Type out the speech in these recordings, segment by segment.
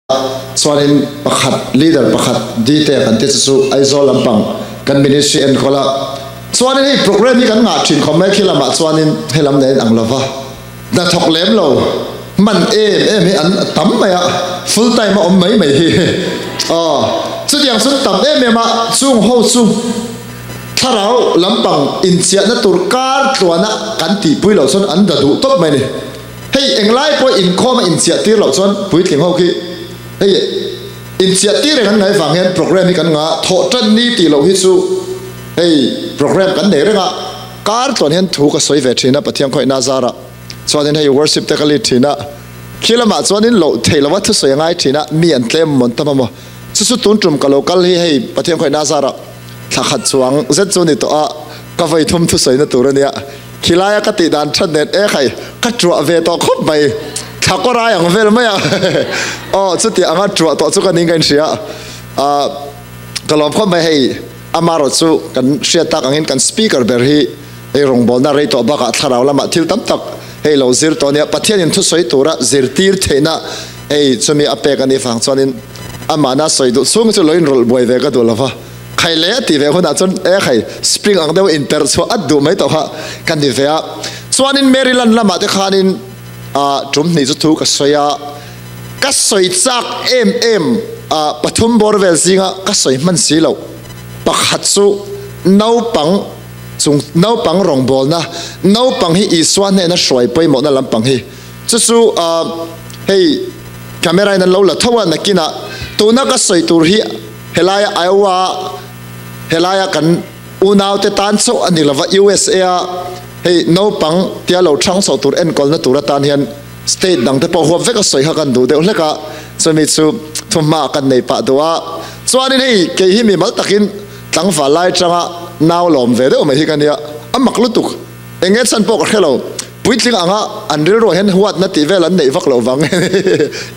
Chuanin pakhat leader pakhat detail kan ti chu chu Aizawl lampang kan ministry enkawl a. Chuanin hei program hi kan ngah thin khawp mai khi lamah chuanin helam nen ang lova hnathawk lem lo hman em em hi an tam mai a, full time a awm mai mai hi aw chutiang chu tam em em a chung ho chu thlarau lampang inchiahna tur kar tluana kan tihpui loh chuan an da duh tawp mai a ni. Hei englai pawh inkhawm a inchiah tir loh chuan puitling ho khi hei inchiah tir reng an ngaih vang hian program hi kan ngah thawh tan ni tih loh hi chu hei program kan nei reng a, kar tluan hian thu ka sawi ve thin a Pathian khawihna zarah chuanin hei worship te ka lead thin a, khi lamah chuanin loh theih lova thusawi a ngai thin a, mi an tlem mawn tam a maw chu chu tun tum ka lo kal hi hei Pathian khawihna zarah thla khat chuang zet chu ni tawh a ka vawi thum thusawina tur a nia. Khilaia ka tih dan that nen e khai ka truah ve tawh khawp mai, thla kaw rai ang vel mai a aw chuti anga truah tawh chu ka ning ka inhria a, ka lawm khawp mai hei amarawh chu kan hriat tak angin kan speaker ber hi hei rawngbawlna rei tawh bakah thlarau lamah thil tam tak hei lo zir tawh ania Pathianin thusawi tura zirtir theihna hei chumi a pek anih vang chuanin amahna sawi duh chhung chu lo inrawlh buai ve ka duh lova. Khai le a ti ve hunah chuan e khai spring ang deuh in perh chhuah at duh mai tawh kha ka ni ve a. Chuanin Maryland lamah te khanin ah tum hnih chu thu ka sawi a, ka sawi chak em em ah pathum bawr vel zinga ka sawi hman si loh pakhat chu naupang chung naupang rawngbawlna naupang hi Isua hnena hruai pawimawhna lampang hi chu chu ah hei camera in an lo la tho a nakinah tuna ka sawi tur hi Helaia Iowa helaia kan unaute tan chauh a ni lova USA a hei naupang tia lo thang chhoh tur enkawlna tur atan hian state dangte pawh huap vek a sawi kha kan duh deuh hlek a, chumi chu thuhma kan nei pah duh a. Chuanin hei kei hi mimal takin tlangval lai atanga nau lawm ve deuh mai hi ka nia, a mak lutuk. Eng nge chhan pawh ka hre lo, puitling anga an rilruah hian huatna tih vel an neih vak loh vang nge ni,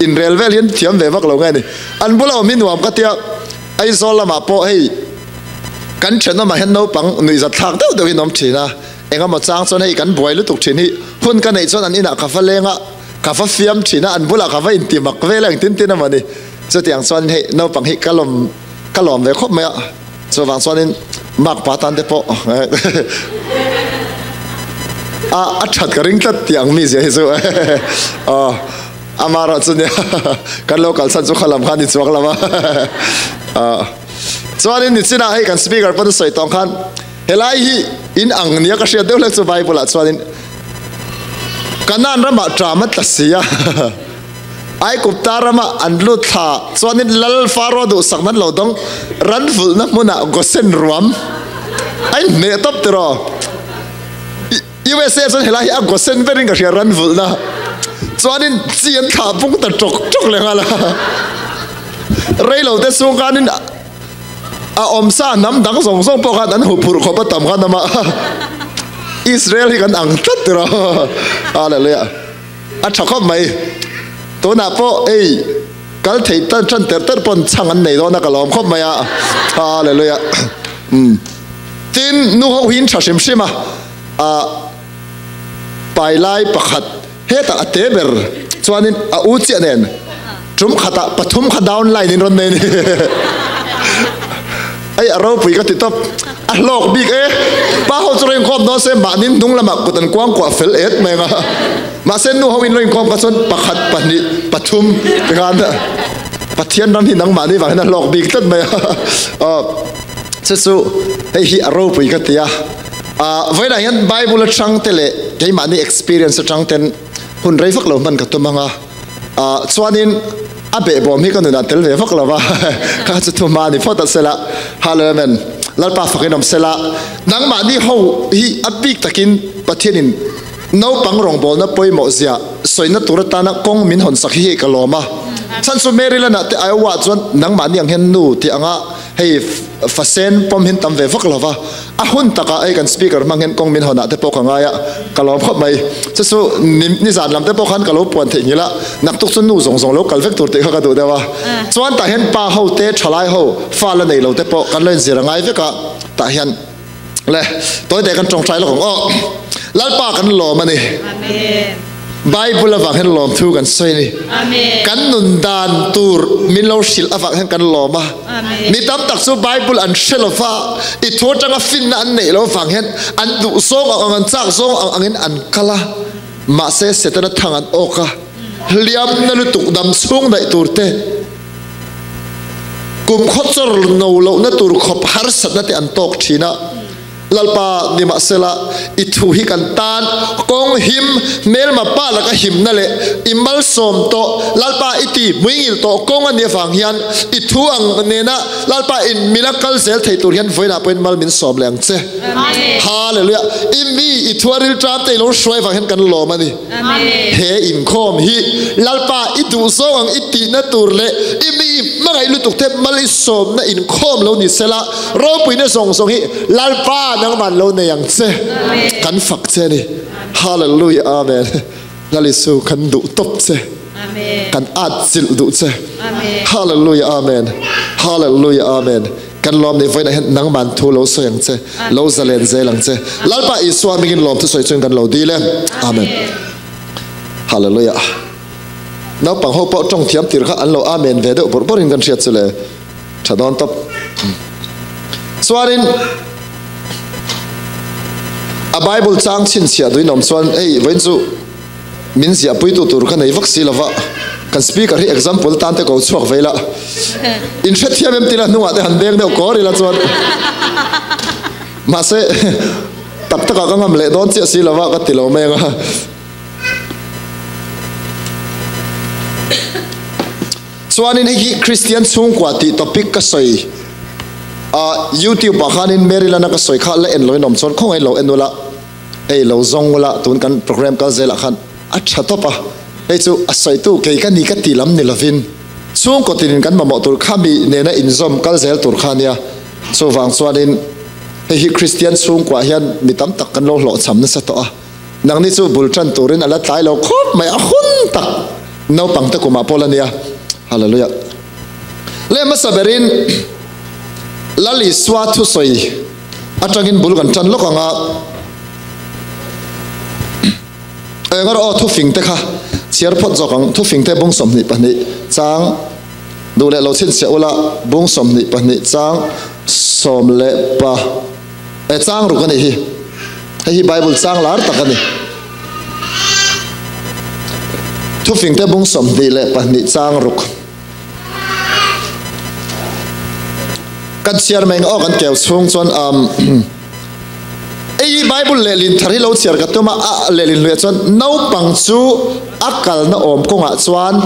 inrel vel hian thiam ve vak lo nge ni. An bula awm hi nuam ka tia, Aizawl lamah pawh hei kan thenawmah hian naupang nuihzat thlak deuh deuhin awm thin a, eng emaw chang chuan hei kan buai lutuk thin hi, hun ka neih chuan an inah ka va leng a, ka va fiam thin a, an bulah ka va inti mak vel a engtin tin emaw ni. Chutiang chuan hei naupang hi ka lawm ka lawm ve khawp mai a. Chuvang chuanin makpa tan te pawh a a that ka ring tlat tih ang mi zia hi chu aw ama erawh chu nia kan lo kalsan chu khalam khan i chuang lo a chuanin nichinah hei kan speaker pawn a sawi tawng khan helai hi in ang nia ka hriat deuh hlek chu bible ah chuanin Kanan ramah ṭam a tla si a. Aigupta rama an lut thla chuanin Lal Faro duhsak nan lo dawng ran vulhna hmunah Gosen ruam a inhneh tawp tiraw? USA chuan helai hi a Gosen berin ka hria ran vulhna chuanin chi an thlah pung ta ṭawk ṭawk leh nghal a. Reilo te chhung khanin a awmsa hnam dang zawng zawng pawh khan an huphurh khawp a tam khan amah Israel hi kan ang tlat tiraw? Hallelujah. A tha khawp mai. Tunah pawh ei kal thei tan tan ter ter pawn chhang an nei dawn a ka lawm khawp mai a. Hallelujah. Um. Tin nu ho hi in tha hrim hrim a. A pai lai pakhat hetah a te ber chuanin a u chiah nen tum khatah pathum kha down line in rawn nei ni. Ei a ropui ka ti tawp. A hlawk bik e. Pa ho chu rawn inkhawm dawn se mahni hnung lamah kut an kuang kuah fel et mai ang a. Mahse nu ho in rawn inkhawm kha chuan pakhat, pahnih, pathum ti khan Pathian ram hi nangmahni vang hian a hlawk bik tlat mai a. Aw chu chu hei hi a ropui ka ti a. Ah vawiinah hian Bible atang te leh keimahni experience atang ten hun rei vak lo hman ka tum ang a. Ah chuanin a behbawm hi ka nunah tel ve vak lo va, kha chu thu hma a ni phawt a sela, Hallelujah Amen. Lalpa fakin awm sela, nangmahni ho hi a bik takin Pathianin naupang rawngbawlna pawimawh zia sawina tur atana kawng min hawn sak hi hei ka lawm a. Chhan chu Maryland ah te Iowa ah chuan nangmahni ang hian nu tih anga hei fasen pawm hin tam ve vak lo va, A hun takah hei kan speaker hmang hian kawng min hawnah te pawh ka ngai a, ka lawm khawp mai. Chu chu nizan lam te pawh khan ka lo puan theih nghilh a, naktuk chu nu zawng zawng lo kal vek tur tih kha ka duh deuh a. Chuan tah hian pa ho te, thalai ho, fa la nei lo te pawh kan lo inzir a ngai vek a, tah hian le tawi te kan tawngtai lawk ang aw. Lalpa kan lawm a ni. Amen. Bible avang hian lawmthu kan sawi a ni. Kan nun dan tur min lo hrilh avang hian kan lawm a. Mi tam tak chu Bible an hre lo va, i thu atanga finna an neih lo avang hian an duh zawng ang ang, an chak zawng ang angin an kal a. Mahse Setana thang an awk a, hliamna lutuk dam chhung daih tur te, kum khaw chawr no lohna tur khawp harsatna te an tawk thin a. Lalpa, nimahsela, i thu hi kan tan kawng him, hmelma pa laka himna leh i malsawm tawh, Lalpa i ti hmuingil tawh kawng a nih avang hian i thu ang nena Lalpa in mila kal zel thei tur hian vawiinah pawhin mal min sawm leh ang che. Hallelujah! I mi i thu a rilṭam te i lo hruai avang hian kan lawm a ni. He inkhawm hi Lalpa i duhzawng ang i tihna tur leh i mi i hmangaih lutuk te mal i sawmna inkhawm lo ni sela, Ropuina zawng zawng hi Lalpa nangman lo nei ang che. Kan fak che ni. Hallelujah Amen. Lal Isu kan duh tawp che. Kan at chilh duh che. Hallelujah Amen. Hallelujah Amen. Kan lawm ni vawiinah hian nangman thu lo sawi ang che. Lo zalen zel ang che. Lalpa Isua hmingin lawm thu sawi chuan kan lo dil e. Amen. Hallelujah. Naupang ho pawh tawng thiam tir kha an lo Amen ve deuh bawrh bawrhin kan hriat chu le. Tha dawn tawp. Chuanin a Bible chang chhinchhiah duin awm chuan hei vawiin chu min ziahpuitu tur ka nei vak si lova kan speaker hi example tan te ko chhuak vei la in hrethiam em tila hnungah te han beng deuh kawr ila chuan mahse tak takah ka ngam leh dawn chiah si lova ka ti lo mai anga. Chuanin hei hi Kristian chhungkua tih topic ka sawi a YouTube ah khanin Maryland a ka sawi kha la en loin awm chuan khawngaih lo en ula hei lo zawng ula tun kan program kal zelah khan a tha tawp a hei chu a sawitu kei ka ni ka ti lam ni lovin chhungkaw tinin kan mamawh tur kha mi nena inzawm kal zel tur kha ania chuvang chuanin hei hi Kristian chhungkua hian mi tam tak kan lo hlawhchham nasa tawh a. Nangni chu bul tan turin a la tlai lo khawp mai, a hun tak naupang te kumah pawh la nia. Hallelujah. Leh hmasa berin Lal Isua thusawi atangin bul kan tan lawk ang a, eng erawh aw thufing te kha chhiar phawt zawk ang, thufing te bung 22 chang duh leh lo chhinchhiah ula, bung 22 chang sawm leh pa. E chang ruk a nih hi. Hei hi Bible chang lar tak a ni. Thufingte bung 22 chang ruk. Kan chhiar mai aw kan keu chhung chuan um ei Bible lehlin thar hi lo chhiar ka tum a a lehlin hluiah chuan naupang chu a kalna awm kawngah chuan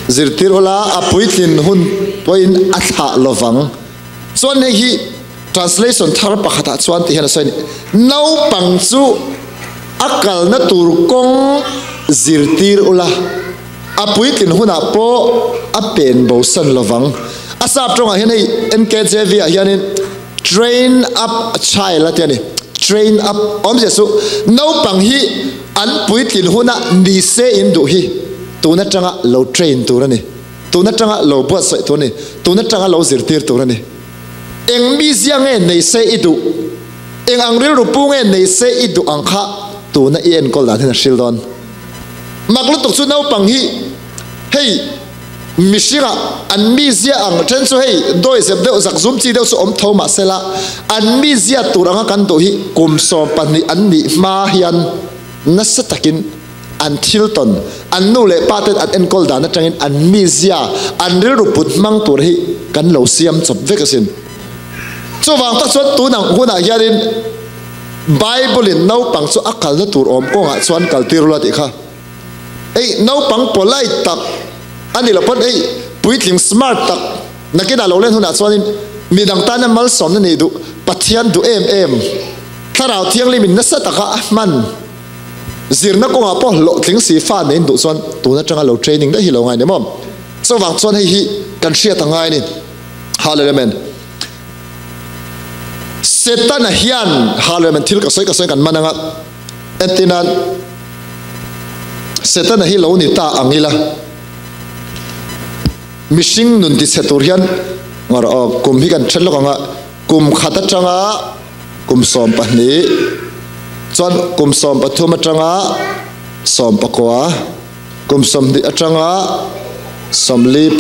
zirtir ula a puitlin hun pawhin a thlah lovang. Chuan hei hi translation thar pakhatah chuan ti hian a sawi a ni, Naupang chu a kalna tur kawng zirtir ula, a puitlin hunah pawh a pen bosan lovang. A sap tawngah hian hei NKJV ah hianin train up a child a ti a ni. Train up awmzia chu naupang hi an puitlin hunah ni se in duh hi tun atanga lo train tur a ni. Tun atanga lo buatsaih tur a ni. Tun atanga lo zirtir tur a ni. Eng mizia nge nei se i duh? Eng ang rilru pu nge nei se i duh ang kha tuna i enkawl dan hian a hril dawn. Mak lutuk chu naupang hi hei mihringa an mizia ang then chu hei dawi zep deuh zak zum chi deuh chu awm tho mahsela an mizia tur anga kan duh hi kum 12 an nih hma hian nasa takin An thil tawn, an nu leh pa ten an enkawl dan atangin an mizia, an rilru put hmang tur hi kan lo siam chawp vek asin. Chuvang tak chuan tun ang hunah hianin Bible in naupang chu a kalna tur awm kawngah chuan kal tir ula tih kha. Ei naupang polite tak a ni lo pawn ei puitling smart tak nakinah lo len hunah chuanin midang tana malsawmna nih duh Pathian duh em em Thlarau Thianghlimin nasa taka a hman. Zirna kawngah pawh hlawhtling si fa nei duh chuan tun atanga lo training daih hi lo ngai ni maw? Chuvang chuan hei hi kan hriat a ngai a ni. Hallelujah Amen. Setana hian Hallelujah Amen thil ka sawi ka sawi kan man anga entirnan Setana hi lo ni ta ang ila mihring nun ti chhe tur hian ngar aw kum hi kan then lawk anga kum khat atanga Kum 12 chuan kum 13 atanga Sawmpakua, kum 20 atanga 45,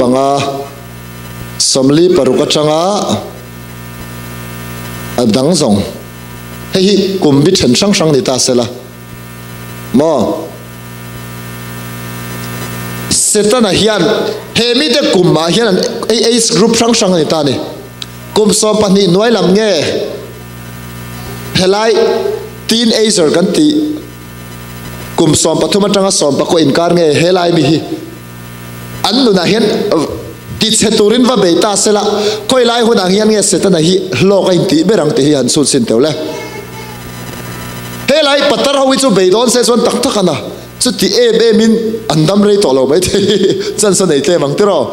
46 atanga a dang zawng. Hei hi kum bi then hrang hrang ni ta sela maw? Setana hian he mite kum ah hian an age group hrang hrang a ni ta a ni. Kum 12 hnuai lam nge helai teenager kan tih kum 13 atanga 19 inkar nge helai mi hi an nunah hian tichhe turin va bei ta sela khawi lai hunah hian nge Setana hi hlawk a intih ber ang tih hi han chhut sin teuh le. Helai patar ho hi chu bei dawn se chuan tak tak a na chuti em em in an dam rei tawh lo maithei chance a nei tlem ang tiraw.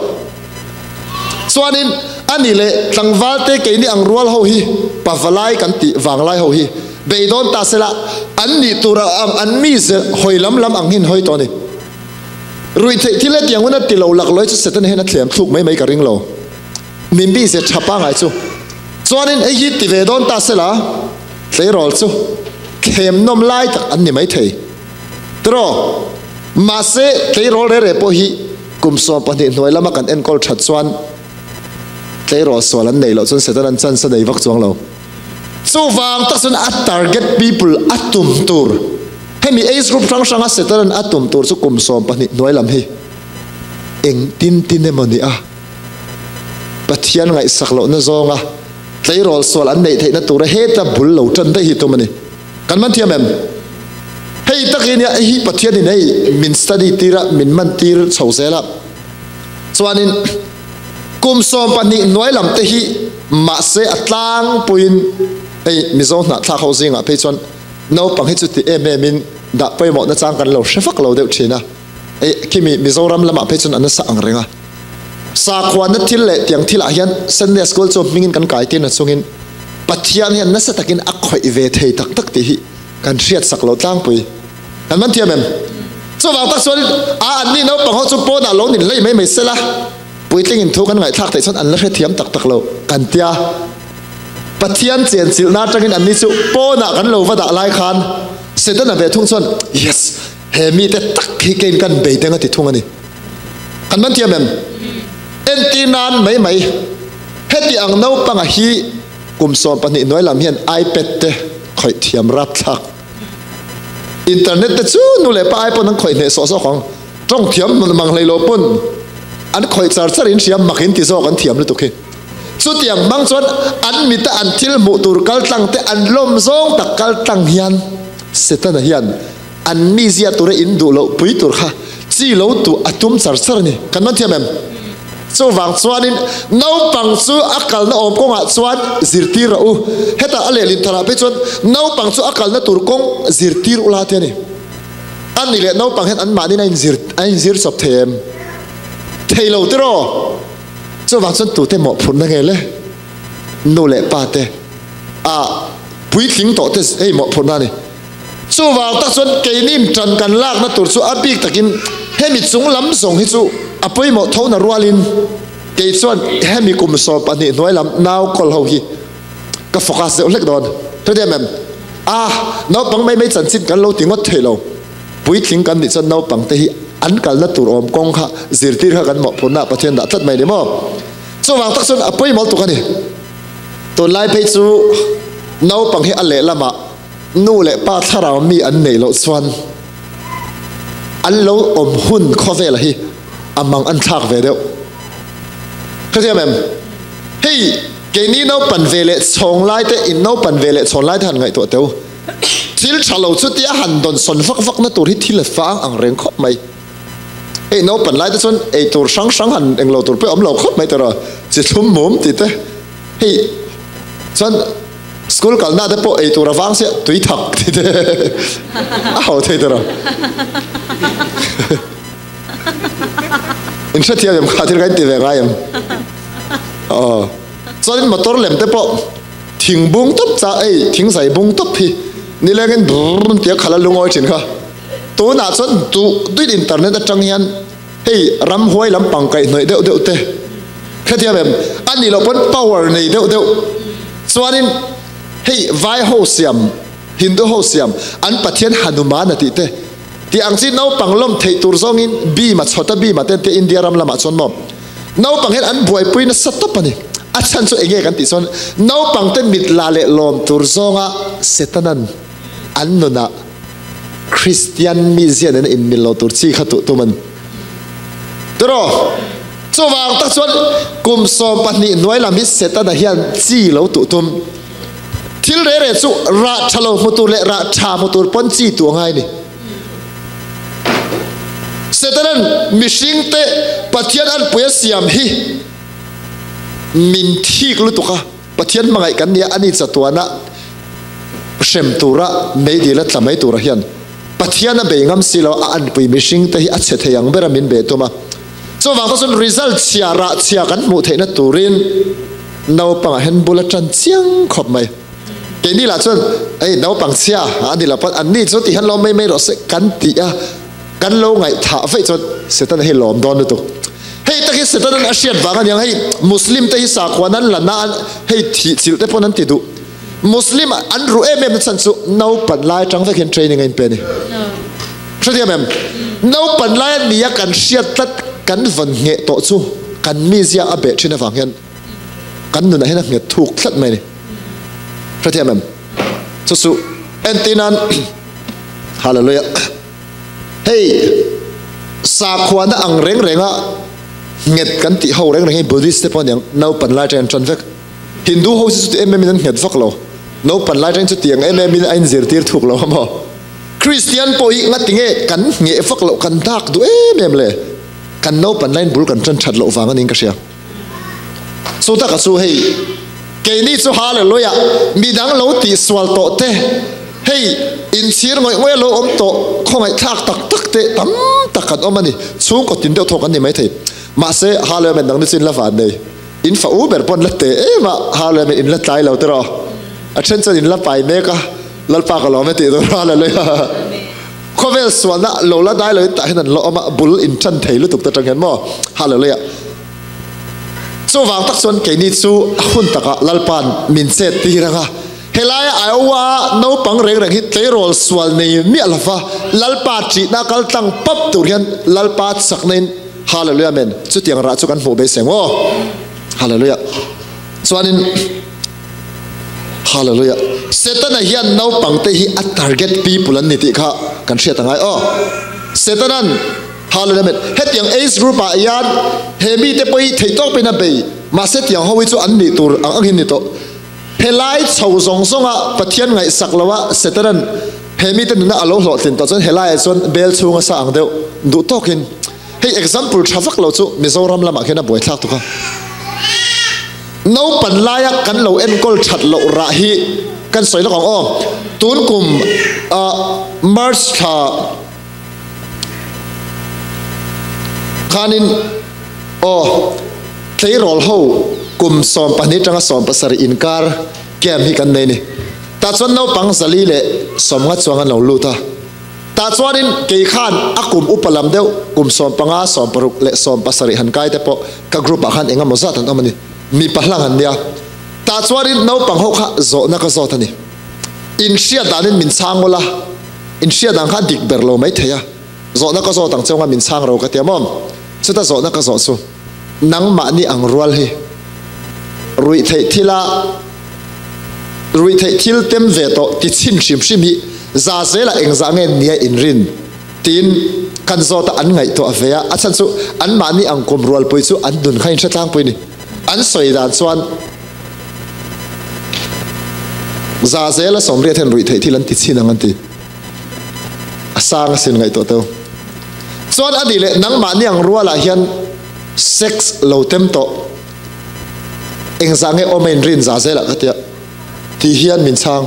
Chuanin ani leh tlangvalte keini ang rual ho hi pavalai kan tih vanglai ho hi beidawn ta sela an nih tura ang an mi zel hawi lam lam ang hin hawi tawh a ni. Ruihtheih thil hetiang hun a ti lo laklawih chu Setana hian a thlem thluk mai mai ka ring lo. Min bi ze tha pangai chu. Chuanin hei hi ti ve dawn ta sela tleirawl chu thlem nawm lai tak an ni maithei. Tiraw? Mahse tleirawl re re pawh hi Kum 12 hnuai lama kan enkawl that chuan tleirawl sual an neih loh chuan Satan an chance a nei vak chuang lo. Chuvang tak chuan a target people a tum tur hemi age group hrang hranga Satan an a tum tur chu kum 12 hnuai lam hi eng tin tin emaw ni a Pathian ngaihsak lohna zawnga tleirawl sual an neih theihna tura heta bul lo tan daih hi tum a ni. Kan man thiam em? Hei tak hi nia, hei hi Pathianin hei min study tir a, min man tir chho zel a. Chuanin kum 12 hnuai lam te hi mahse a tlangpuiin hei Mizo hnahthlak ho zingah phei chuan naupang hi chuti em em in dah pawimawhna chang kan lo hre vak lo deuh thin a. Hei khimi Mizoram lamah phei chuan a nasa ang reng a. Sakhuana thil leh tiang thilah hian Sunday School chu hmingin kan kai tir na chungin Pathian hian nasa takin a khawih ve thei tak tak tih hi kan hriat sak lo tlangpui. Kan man thiam em? Chuvang tak chuan a anni naupang ho chu pawnah lo nin hlei mai mai sela, puitlingin thu kan ngaihthlak theih chuan an la hrethiam tak tak lo kan tia. Pathian chenchilhna atangin anni chu pawnah kan lo va dah lai khan Setana ve thung chuan, Yes! He mite tak hi keiin kan bei deng a ti thung a ni. Kan man thiam em? Entir nan mai mai, heti ang naupanga hi kum 12 hnuai lam hian iPad te khawih thiam rapthlak. Internet te chu nu leh pa ai pawn an khawih hneh sawh zawk ang. Tawng thiam mang hlei lo pawn an khawih char char in hria mak in ti zawk an thiam lutuk hi. Chutiang hmang chuan an mita an thil hmuh tur kal tlang te an lawm zawng tak kal tlang hian Setana hian An mizia tura in duh loh pui tur kha chi lo tuh a tum char char a ni. Kan man thiam em? Chuvang chuanin naupang chu a kalna awm kawngah chuan zirtir rawh u. Hetah a lehlin tharah phei chuan naupang chu a kalna tur kawng zirtir ula ti a ni. A ni leh naupang hian anmahniin a inzir a inzir chawp thei em? Thei lo tiraw? Chuvang chuan tute mawhphurhna nge le? Nu leh pa te a puitling tawh te hei mawhphurhna a ni. Chuvang tak chuan keini tan kan lakna tur chu a bik takin hemi chung lam zawng hi chu a pawimawh tho na rualin kei chuan hemi kum 12 hnuai lam nau kawl ho hi ka focus deuh hlek dawn. Hrethiam em? A, naupang mai mai chanchin kan lo ti ngawt thei lo. Puitling kan nih chuan naupang te hi an kalna tur awm kawng kha zirtir kha kan mawhphurhna Pathian dah tlat mai ni maw? Chuvang tak chuan a pawimawh tuk a ni. Tunlai phei chu naupang hi a lehlamah Nu leh pa thlarau mi an neih loh chuan an lo awm hun khawvela hi a mang an thlak ve deuh. Hrethiam em? Hei keini naupan ve leh chhawng lai te, in naupan ve leh chhawn lai te han ngaihtuah teu. Thil tha lo chutia han dawn sawn vak vak na tur hi thil a fang ang reng khawp mai. Hei naupan lai te chuan ei tur hrang hrang han englo tur pawh a awm lo khawp mai tiraw, chi thlum mum tih te. Hei chuan School kalna te pawh ei tur a vang sia tui thak ti te a ho thei tiraw. In hrethiam em kha thil ka in ti ve ngai em? Aw. Chuanin motor lem te pawh thing bung tawp cha ei thing zai bung tawp hi nilengin brrrr tia khala lungawi thin kha. Tunah chuan duh duit internet atang hian hei ramhuai lampang kaihhnawih deuh deuh te hrethiam em? A nih loh pawn power nei deuh deuh chuanin hei vai ho siam Hindu ho siam an pathian Hanuman a tih te Tih ang chi naupang lawm theih tur zawngin beam a chhawt a, beam a ten te India ram lamah chuan maw naupang hian an buaipui nasa tawp a ni. A chhan chu enge kan tih chuan naupang te mit la leh lawm tur zawnga Setanan an nunah Kristian mizia nena inmil lo tur chi kha tuh tum a ni. Tiraw? Chuvang tak chuan kum 12 hnuai lam hi Setana hian chi lo tuh tum. Thil re re chu rah tha lo hmu tur leh rah tha hmu tur pawn chi tuh a ngai a ni. Setanan mihringte Pathian anpui a siam hi min thik lutuk a, Pathian hmangaih kan nia ani chatuana hrem tura meidil a tla mai tura hian Pathian a bei ngam si lo a anpui mihringte hi a chhe thei ang bera min be tum a. Chuvang chuan result chhia rah chhia kan hmuh theihna turin naupangah hian bul a tan chiang khawp mai. Keini lah chuan ei naupang chhia a ni lo pawn anni chu ti hian lo mai mai rawh se kan ti a, kan lo ngaihthah vaih chuan Setana hi lawm dawn lutuk. Hei tak hi Setanan a hriat vang aniang hei Muslim te hi sakhuan an la na a hei thih chilh te pawn an ti duh. Muslim an ruh em em na chhan chu naupan lai atang vek hian training a inpe a ni. Hrethiam em? Naupan lai a nia kan hriat tlat kan vawn ngheh tawh chu kan mizia a beh thin avang hian kan nunah hian a nghet thuk tlat mai a ni. Hrethiam em? Chu chu entirnan Hallelujah hei sakhuana ang reng renga nghet kan tih ho reng reng hi Buddhist te pawh aniang naupan lai atangin an tan vek. Hindu ho chu chuti em em in an nghet vak lo. Naupan lai atangin chutiang em em in a inzirtir thuk lo a maw? Kristian pawh hi ngati nge kan ngheh vak loh kan dak duh em em le? Kan naupan laiin bul kan tan that loh vang a niin ka hria. Chu taka chu hei keini chu Hallelujah midang lo tihsual tawh te hei inchhir ngawih ngawih a lo awm tawh khawngaihthlak tak tak te tam tak kan awm a ni. Chhungkaw tin deuh thawk an ni maithei. Mahse Hallelujah men dang ni chu in la van nei. In fa u ber pawn la teh em a, Hallelujah in la tlai lo tiraw? A then chuan in la pai mek a, Lalpa ka lawm e tih tur Hallelujah. Khawvel sualna lo la dai lo in tah hian an la awm a, bul in tan thei lutuk te tang hian maw Hallelujah. Chuvang tak chuan keini chu a hun takah Lalpa'n min chet tir ang a, helaia Iowa a naupang reng reng hi tleirawl sual nei miah lova Lalpa ṭihna kal tlang pap tur hian Lalpa chakna in Hallelujah Amen. Chutiang rah chu kan hmuh beisei ang aw. Hallelujah. Chuanin Hallelujah. Setana hian naupangte hi a target people an ni tih kha kan hriat angai aw. Setanan Hallelujah Amen. Hetiang age group ah hian he mite pawh hi theih tawk pawhin a bei. Mahse tiang ho hi chu an nih tur ang angin ni tawh. Helai chho zawng zawnga Pathian ngaihsak loa Setanan he mite nuna a lo hlawhtlin tawh chuan helaiah chuan bel chhunga sa ang deuh duh tawkin hei example tha vak lo chu Mizoram lamah khian a buaithlak tuk a. Naupan laia kan lo enkawl that loh rah hi kan sawi lawk ang aw. Tun kum March thla khanin aw tleirawl ho kum 12 tanga 17 inkar camp hi kan nei a ni. Tah chuan naupang 150 chuang an lo lut a. Tah chuanin kei khan a kum upa lam deuh kum 15, 16 leh 17 han kai te pawh ka group ah khan eng emaw zat an awm a ni. Mipa hlang an nia. Tah chuanin naupang ho kha zawhna ka zawt a ni. Inhriat danin min chhang ngawlh a, inhriat dan kha a dik ber lo mai thei a. Zawhna ka zawt ang cheu nga min chhang ro ka ti a maw? Chuta zawhna ka zawh chu nangmahni ang rual hi ruihtheih thila Ruihtheih thil tem ve tawh ti chhin hrim hrim hi za zelah engzah nge nia inrin? tiin kan zawt a, an ngaihtuah ve a, a chhan chu anmahni ang kum rualpui chu an nun kha inhre tlangpui ni. An sawi dan chuan za zela 80 hian ruihtheih thil an ti chhin ang an ti. A sang asin ngaihtuah teu. Chuan a nih leh nangmahni ang rualah hian sex lo tem tawh. Engzah nge awm a inrin za zelah ka tia tih hian min chhang.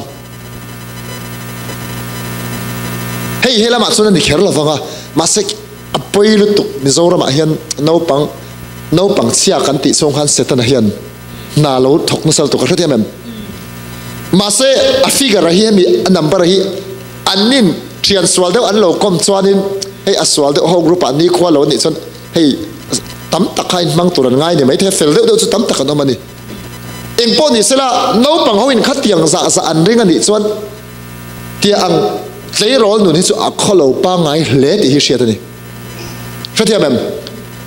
Hei he lamah chuan a ni kher lovang a, mahse a pawi lutuk Mizoramah hian naupang naupang chhia kan tih chhung khan Setana hian hna lo thawk nasa lutuk ka hrethiam em? Mahse a figure a hi hemi a number a hi annin thian sual deuh an lo kawm chuanin hei a sual deuh ho group ah nikhua lo a nih chuan Hei tam tak kha inhmang tur an ngai ni mai thei a, fel deuh deuh chu tam tak an awm a ni. Engpawh ni sela naupang ho in khatiang zah zah an ring a nih chuan tia ang Tleirawl nun hi chu a khawlo pangngai hle tih hi hriat a ni. Hrethiam em?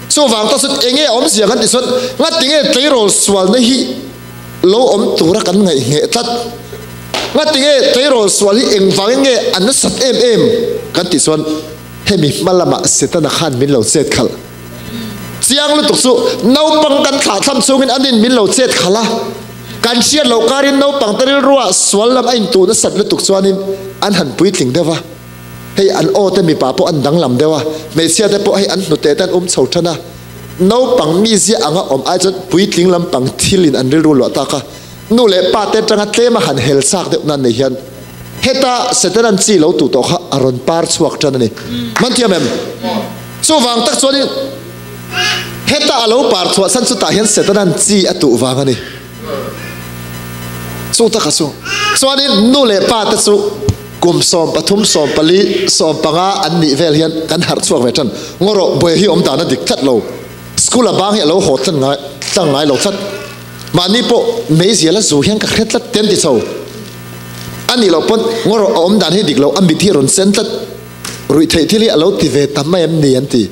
Chuvang tak chuan enge a awmzia kan tih chuan ngatinge tleirawl sualna hi lo awm tura kan ngaih ngheh tlat? Ngatinge tleirawl sual hi engvangin nge a nasat em em kan tih chuan hemi hma lamah Setana khan min lo chet khalh. Chiang lutuk chu naupang kan thlah thlam chungin anin min lo chet khalh a, kan hriat loh karin naupang te rilruah sual lam a intuh nasat lutuk chuanin an han puitling deuh a, hei an aw te mipa pawh an danglam deuh a, hmeichhia te pawh hei an hnute te an um chho tan a, naupang mizia anga awm ai chuan puitling lampang thilin an rilru luah tak a, nu leh pa te atanga tlema han hel chak deuh nan nei hian heta Setanan chi lo tuh tawh kha a rawn par chhuak tan a ni. Hmanthiam em? Chuvang tak chuanin heta a lo par chhuah chhan chu tah hian Setanan chi a tuh vang a ni. Chu taka chu chuanin nu leh pa te chu kum 13, 14, 15 an nih vel hian kan harh chhuak ve tan. Ngaw rawh, buai hi awm dan a dik tlat lo. School a bang hi a lo haw tlang ngai tlang ngai lo tlat. Mahni pawh meizial a zu hian ka hre tlat te an ti chho. A nih loh pawn ngaw rawh a awm dan hi dik lo, a mit hi a rawn sen tlat. Ruih theih thil hi a lo ti ve ta mai em ni an ti.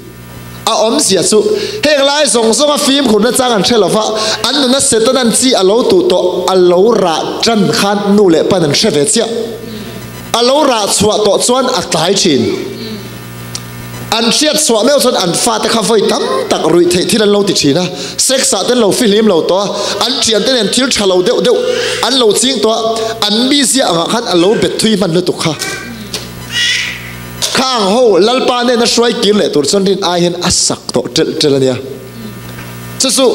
A awmzia chu heng lai zawng zawnga fimkhurna chang an hre lova, an nuna Setanan chi a lo tuh tawh a lo rah tan khan nu leh pan an hre ve chiah. A lo rah chhuah tawh chuan a tlai thin. An hriat chhuah meuh chuan an fate kha vawi tam tak ruih theih thil an lo ti thin a, sex ah te an lo fihlim lo tawh a, an thiante nen thil tha lo deuh deuh an lo ching tawh a, an mizia angah khan a lo bet thui hman lutuk kha. Khang ho Lalpa nena hruai kir leh tur chuan rin ai hian a sak tawh ṭelh ṭelh a nia. Chu chu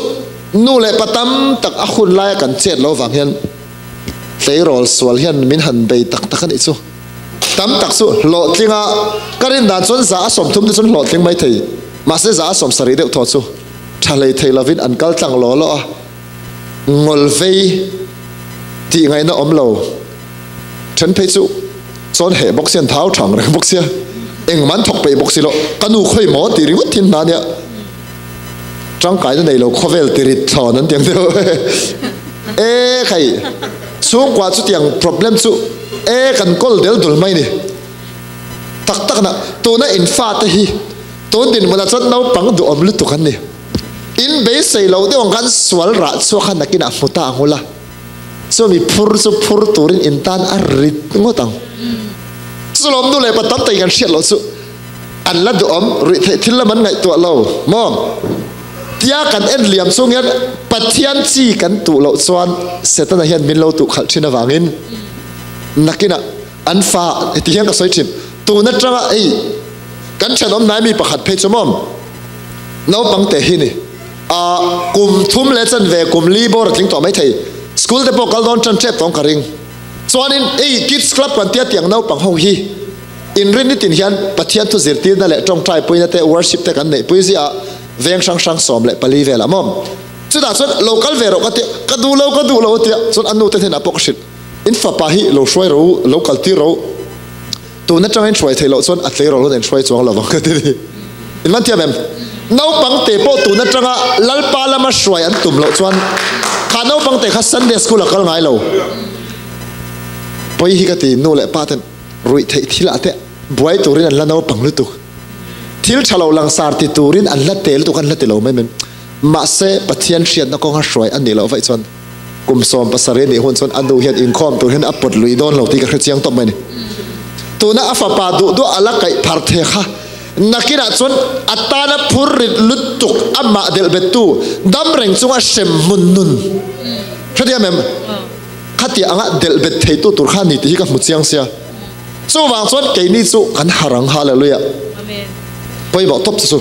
nu leh pa tam tak a hun laia kan chet lo vang hian tleirawl sual hian min han bei tak tak a nih chu. Tam tak chu hlawhtling a, ka rin dan chuan 130 te chuan hlawhtling mai thei, mahse 170 deuh thaw chu ṭha hlei thei lovin an kal tlang law law a, ngawl vei tih ngaihna awm lo. Then phei chu chuan heh bawk sia an thau thang reng bawk sia, engmah an thawk peih bawk si lo, ka nu khawi maw tih ringawt hi an hna nia, tangkaina nei lo khawvel ti rit thlawn an ti ang deuh e khai chhungkua chutiang problem chu e kan kawl del dul mai ni tak tak na tuna in fate hi tun dinhmunah chuan naupang duhawm lutuk an ni in beisei loh deuh ang khan sual rah chhuak kha nakinah hmu ta ang ula. Chumi phur chu phur turin in tan a rit ngawt ang. Chu lawm nu leh pa tam takin kan hriat loh chu an la duhawm ruih theih thil lam an ngaihtuah lo maw? Tia kan en liam chung hian Pathian chi kan tuh loh chuan Setana hian min lo tuh khalh thin avangin nakinah an fa heti hian ka sawi thin tun atanga hei kan thenawm hnai mi pakhat phei chu maw naupang te hi ni. A kum thum leh chanve kum li bawr a tling tawh mai thei. School te pawh kal dawn tan tep tawng ka ring. Chuanin ei kids club kan tia tiang naupang ho hi inrin nitin hian Pathian thu zirtirna leh tawngtai puina te worship te kan neih pui ziah a veng hrang hrang 14 velah maw. Chutah chuan lo kal ve rawh ka tia ka duh lo ka duh lo a tia chuan a nu te hnenah pawh ka hrilh in fapa hi lo hruai ro lo kal tir ro Tun atangin hruai theih loh chuan a tleirawl hun en hruai chuang lo vang ka ti ni. In man thiam em? Naupang te pawh tun atanga Lalpa lama hruai an tum loh chuan kha naupang te kha Sunday school a kal ngai lo. Pawi hi ka ti, nu leh pa ten ruih theih thil ah te buai turin an la naupang lutuk. Thil tha lo langsar ti turin an la te lutuk an la ti lo mai mai. Mahse Pathian hriatna kawnga hruai a nih loh vaih chuan Kum 17 nih hun chuan a nu hian inkhawm tur hian a pawt lui dawn lo tih ka hre chiang tawp mai a ni. Tuna a fapa duh duah a la kaih phar the kha nakinah chuan a tana phur rit lutuk amah delh bettu dam reng chunga hrem hmun nun hrethiam em? Khatiah anga delh bet theitu tur kha a ni tih hi ka hmu chiang sia. Chuvang chuan keini chu kan harh ang Hallelujah. Pawimawh tawp chu chu.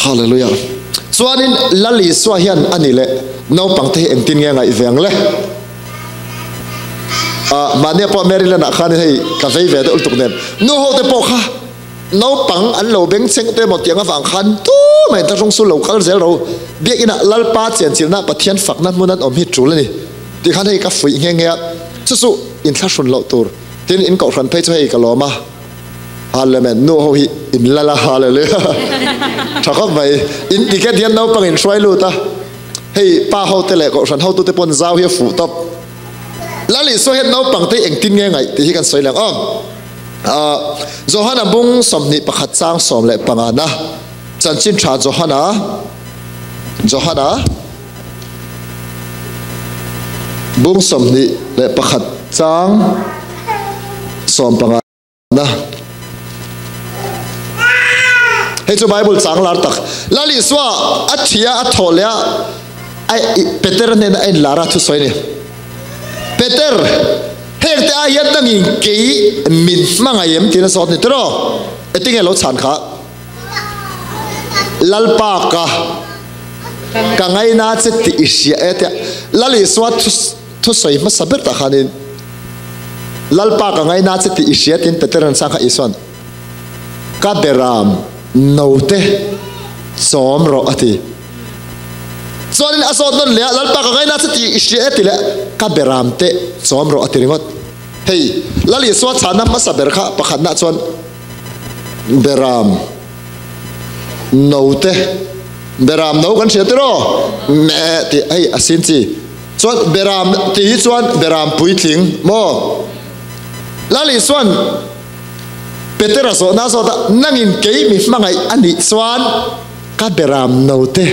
Hallelujah. Chuanin Lal Isua hian a ni leh naupang te hi engtin nge ngaih ve ang le? Ah, mahnia pawh Maryland ah khanin hei ka vei ve deuh lutuk nen. Nu ho te pawh kha naupang an lo beng cheng te emaw tiang avang khan tu mai ta rawng su lo kal zel ro. Biakinah Lalpa chenchilhna Pathian fakna hmun an awm hi tul a ni. Ti khan hei ka fuih nghe nghe a. Chu chu inthlahrun loh tur. Tin in kohhran phei chu hei ka lawm a. Hallelujah nu ho hi in lal a hallelujah tha khawp mai in ticket hian naupang in hruai lut a hei pa ho te leh kohhran hotu te pawn zau hi a fuh tawp. Lal Isua hian naupangte engtin nge ngaih tih hi kan sawi leh ang aw. Johana bung 21 chang 15 na chanchin tha Johana Johana bung 21 chang 15 na hei chu Bible chang lar tak Lal Isua a thia a thaw leh a Peter hnena a inlar a thusawi ni Peter heng te ah hian nangin kei min hmangaih em tiin a zawt ni tiraw etinge lo chhan kha Lalpa ka ka ngaina che tih i hria e tia Lal Isua thusawi hmasa ber tah khanin Lalpa ka ngaina che tih i hria tiin Peter an chhang kha Isuan ka beram note chawm rawh a ti. Chuanin a zawt nawn leh a, Lalpa ka ngaina che tih i hria e ti leh ka beram te chawm rawh a ti ringawt. Hei, Lal Isua chhana hmasa ber kha pakhatna chuan beram note, beram no kan hria tiraw? Meh tih hei a sin chi. Chuan beram tih hi chuan beram puitling maw? Lal Isuan Petera zawhna a zawt a, Nangin kei mi hmangaih a nih chuan ka beram no te,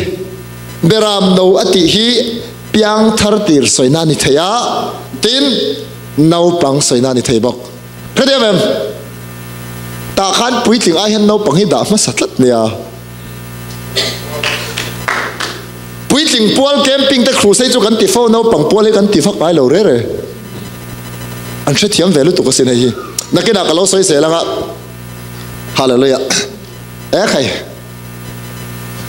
beram no a tih hi piang thar tir sawina a ni thei a, tin naupang sawina a ni thei bawk. Hrethiam em? Tah khan puitling ai hian naupang hi dah hmasa tlat nia. Puitling pual camping te crusade chu kan ti fo, naupang pual hi kan ti vak ngai lo re re. An hrethiam ve lutuk asin hei hi. Nakinah ka lo sawi zel anga. Hallelujah. E khai.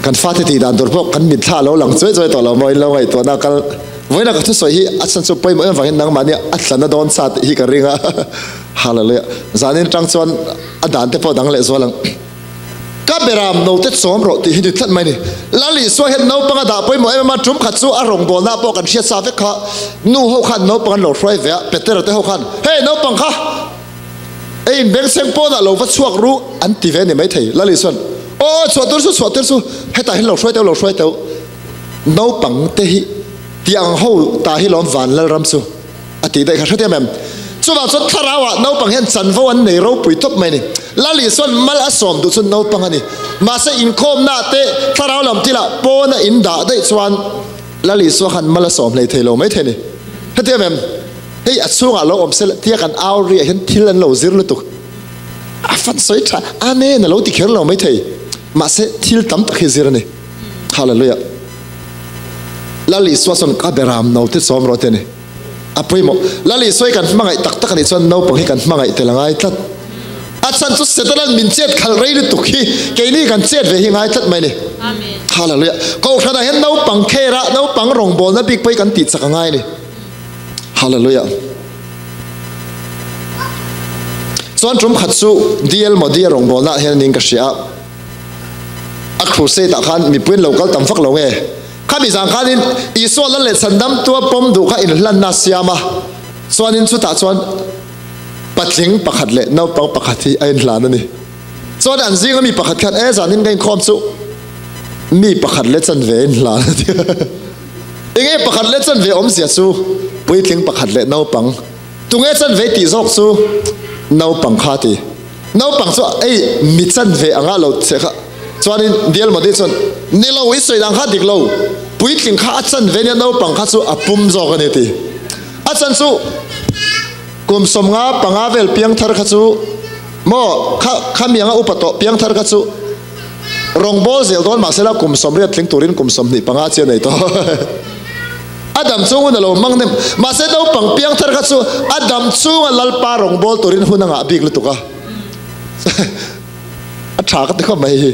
Kan fate tih dan tur pawh kan mitthla lo lang chuai chuai tawh lo maw in lo ngaihtuahna kal vawiin ka thusawi hi a chhan chu pawimawh em vangin nangmahni a tla na dawn sa tih hi ka ring a. Hallelujah. Zanin tang chuan a dan te pawh dang leh zual ang. Ka beram note chawm rawh tih hi ni tlat mai ni. Lal Isua hian naupang a dah pawimawh em em a, tum khat chu a rawngbawlna pawh kan hriat sa vek kha. Nu ho khan naupang an lo hruai ve a, Petera te ho khan, Hey naupang kha, ei in bengchheng pawnah lo va chhuak ru an ti ve ni maithei. Lal Isua'n, Aw chhuah tir chu chhuah tir chu, hetah hian lo hruai teuh lo hruai teuh. Naupang te hi tiang ho ta hi lawm van Lalram chu. A tih daih kha hrethiam em? Chuvang chuan thlarauah naupang hian chanvo an nei ropui tawp mai a ni. Lal Isuan mal a sawm duh chu naupang a ni. Mahse inkhawmnaah te thlarau lam thilah pawn a in dah daih chuan Lal Isua khan mal a sawm hlei thei lo mai thei a ni. Hrethiam em? Hei a chhungah lo awm sela tia kan au riah hian thil an lo zir lutuk. A fan sawi tha Amen a lo ti kher lo mai thei. Mahse thil tam tak hi zir a ni. Hallelujah. Lal Isua chuan ka beram note chawm rawh te a ni. A pawimawh. Lal Isua hi kan hmangaih tak tak a nih chuan naupang hi kan hmangaih tel a ngai tlat. A chhan chu Setana'n min chet khalh rei lutuk hi keini kan chet ve hi ngai tlat mai a ni. Hallelujah. Kohhranah hian naupang kher a, naupang rawngbawlna bik pawh hi kan tih chak a ngai a ni. Hallelujah. Chuan tum khat chu DL Modi a rawngbawlna ah hian a ning ka hria a. A crusade ah khan mipui an lo kal tam vak lo nge? Khami zan khanin Isua lal leh chhandam tua pawm duh kha inhlanna a siam a, chuanin chutah chuan patling pakhat leh naupang pakhat hi a inhlan a ni. Chuan an zinga mi pakhat khan, E zanin ka inkhawm chu mi pakhat leh chanve a inhlan a ti. Enge pakhat leh chanve awmzia chu puitling pakhat leh naupang tunge chanve tih zawk chu naupang kha a ti. Naupang chu ei mi chanve anga lo che kha chuanin Dial Modi chuan ni lo i sawi dang kha dik lo puitling kha a chanve nia naupang kha chu a pum zawk a ni ti. A chan chu kum 55 vel piangthar kha chu maw kha kha mi anga upa tawh piangthar kha chu rawngbawl zel dawn mahsela kum 80 tling turin kum 25 chian nei tawh. A dam chung hun a lo hmang nem. Mahse naupang piang thar kha chu a dam chunga Lalpa rawngbâwl turin hun a ngah bik lutuk a. A tha ka ti khawp mai hi.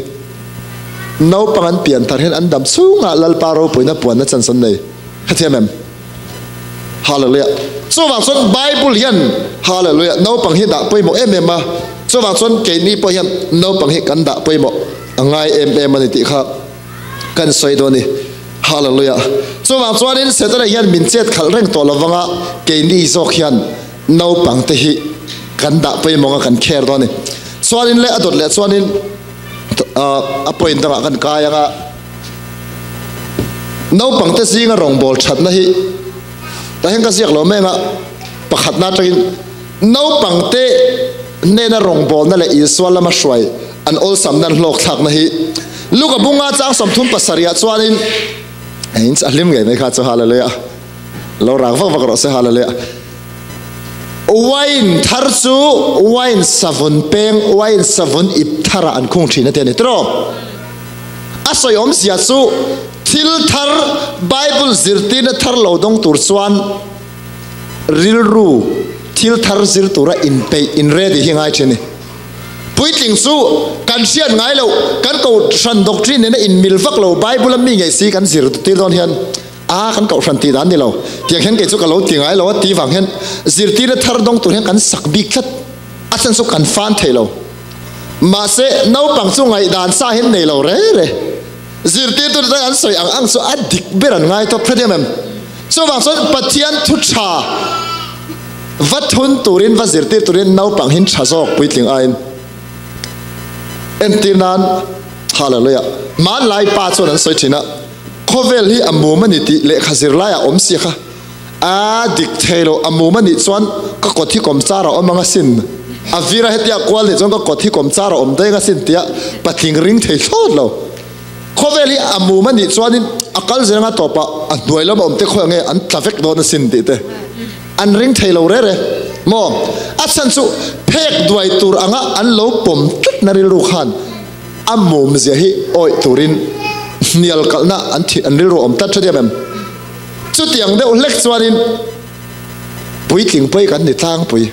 Naupang an pian thar hian an dam chunga Lalpa ropuina puanna chance an nei. Hrethiam em? Hallelujah. Chuvang chuan Bible hian Hallelujah naupang hi dah pawimawh em em a. Chuvang chuan keini pawh hian naupang hi kan dah pawimawh a ngai em em a ni tih kha kan sawi dawn a ni. Hallelujah. Chuvang chuanin Setana hian min chet khalh reng tawh lovang a, keini zawk hian naupang te hi kan dah pawimawng a kan care dawn a ni. Chuanin leh a dawt leh chuanin a point dangah kan kai ang a, naupang te zinga rawngbawl thatna hi tah hian ka ziak lo meng a. Pakhatna atangin naupangte hnena rawngbawlna leh Isua lama hruai an awlsamna an hlawkthlakna hi Luka bunga chang 37 ah chuanin in a hlim ngei mai kha chu Hallelujah lo rak vak vak rawh se Hallelujah Wine thar chu wine savun peng wine savun ip tharah an khung thin a ti a ni tiraw? A sawi awmzia chu thil thar Bible zirtirna thar lo dawng tur chuan rilru thil thar zir tura inpeih in ready hi ngai thin a ni. Puitling chu kan hriat ngai loh kan kohhran doctrine nena inmil vak lo Bible a mi ngei si kan zir tir dawn hian A kan kohhran tih dan ni lo. Tiang hian kei chu ka lo ti ngai lo a ti vang hian zirtirna thar dawng tur hian kan sak bik tlat. A chhan chu kan fan thei lo. Mahse naupang chu ngaihdan sa hian nei lo re re. Zirtirtu te an sawi ang ang chu a dik ber an ngai tawp hret em em. Chuvang chuan Pathian thu tha va thun turin va zirtir turin naupang hin tha zawk puitling aiin entir nan Hallelujah. Hmanlai pa chuan an sawi thin a. Khawvel hi a mum a ni tih lehkha zirlai a awm si kha. A dik thei lo, a mum a nih chuan ka kawt hi kawm char a awm ang asin. A vir a hetia kual nih chuan ka kawt hi kawm char a awm daih ang asin tia patling ring thei thlawt lo. Khawvel hi a mum a nih chuanin a kal zel anga tawpah a hnuai lama awm te khawi ange an tla vek dawn asin tih te an ring thei lo re re maw? A chhan chu phek duai tur anga an lo pawm tlatna rilru khan A mum zia hi awih turin hnial kalhna an thih an rilru awm tlat hrethiam em? Chutiang deuh hlek chuanin puitling pawi kan ni tlangpui.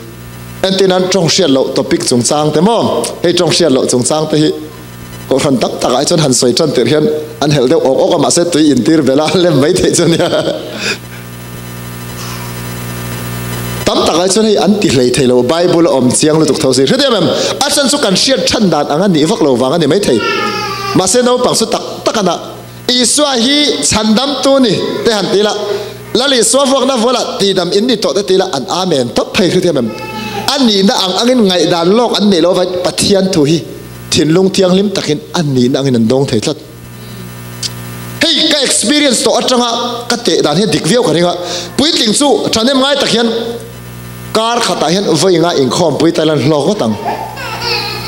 Entir nan tawng hriat loh topic chungchang te maw? Hei tawng hriat loh chungchang te hi kohhran tam takah hi chuan han sawi tan tirh hian an helh deuh awk awk a mahse tui intir bela a lem mai theih chu nia. Tam tak ai chuan hei an ti hlei thei lo, Bible a awm chiang lutuk tho si. Hrethiam em? A chhan chu kan hriat than dan ang a nih vak lo vang a ni maithei. Mahse naupang chu tak tak a nah. Isua hi chhandamtu ni te han ti la, Lal Isua vuakna vualah tihdam in ni tawh te ti la an Amen tawp phei. Hrethiam em? A nihna ang angin ngaihdan lawk an neih loh avangin Pathian thu hi thinlung thianghlim takin a nihna angin an dawng thei tlat. Hei ka experience tawh atanga ka teh dan hian dik viau ka ring a, puitling chu thahnem ngai tak hian kar khatah hian vawi nga inkhawm pui ta ila an hlawk ngawt ang.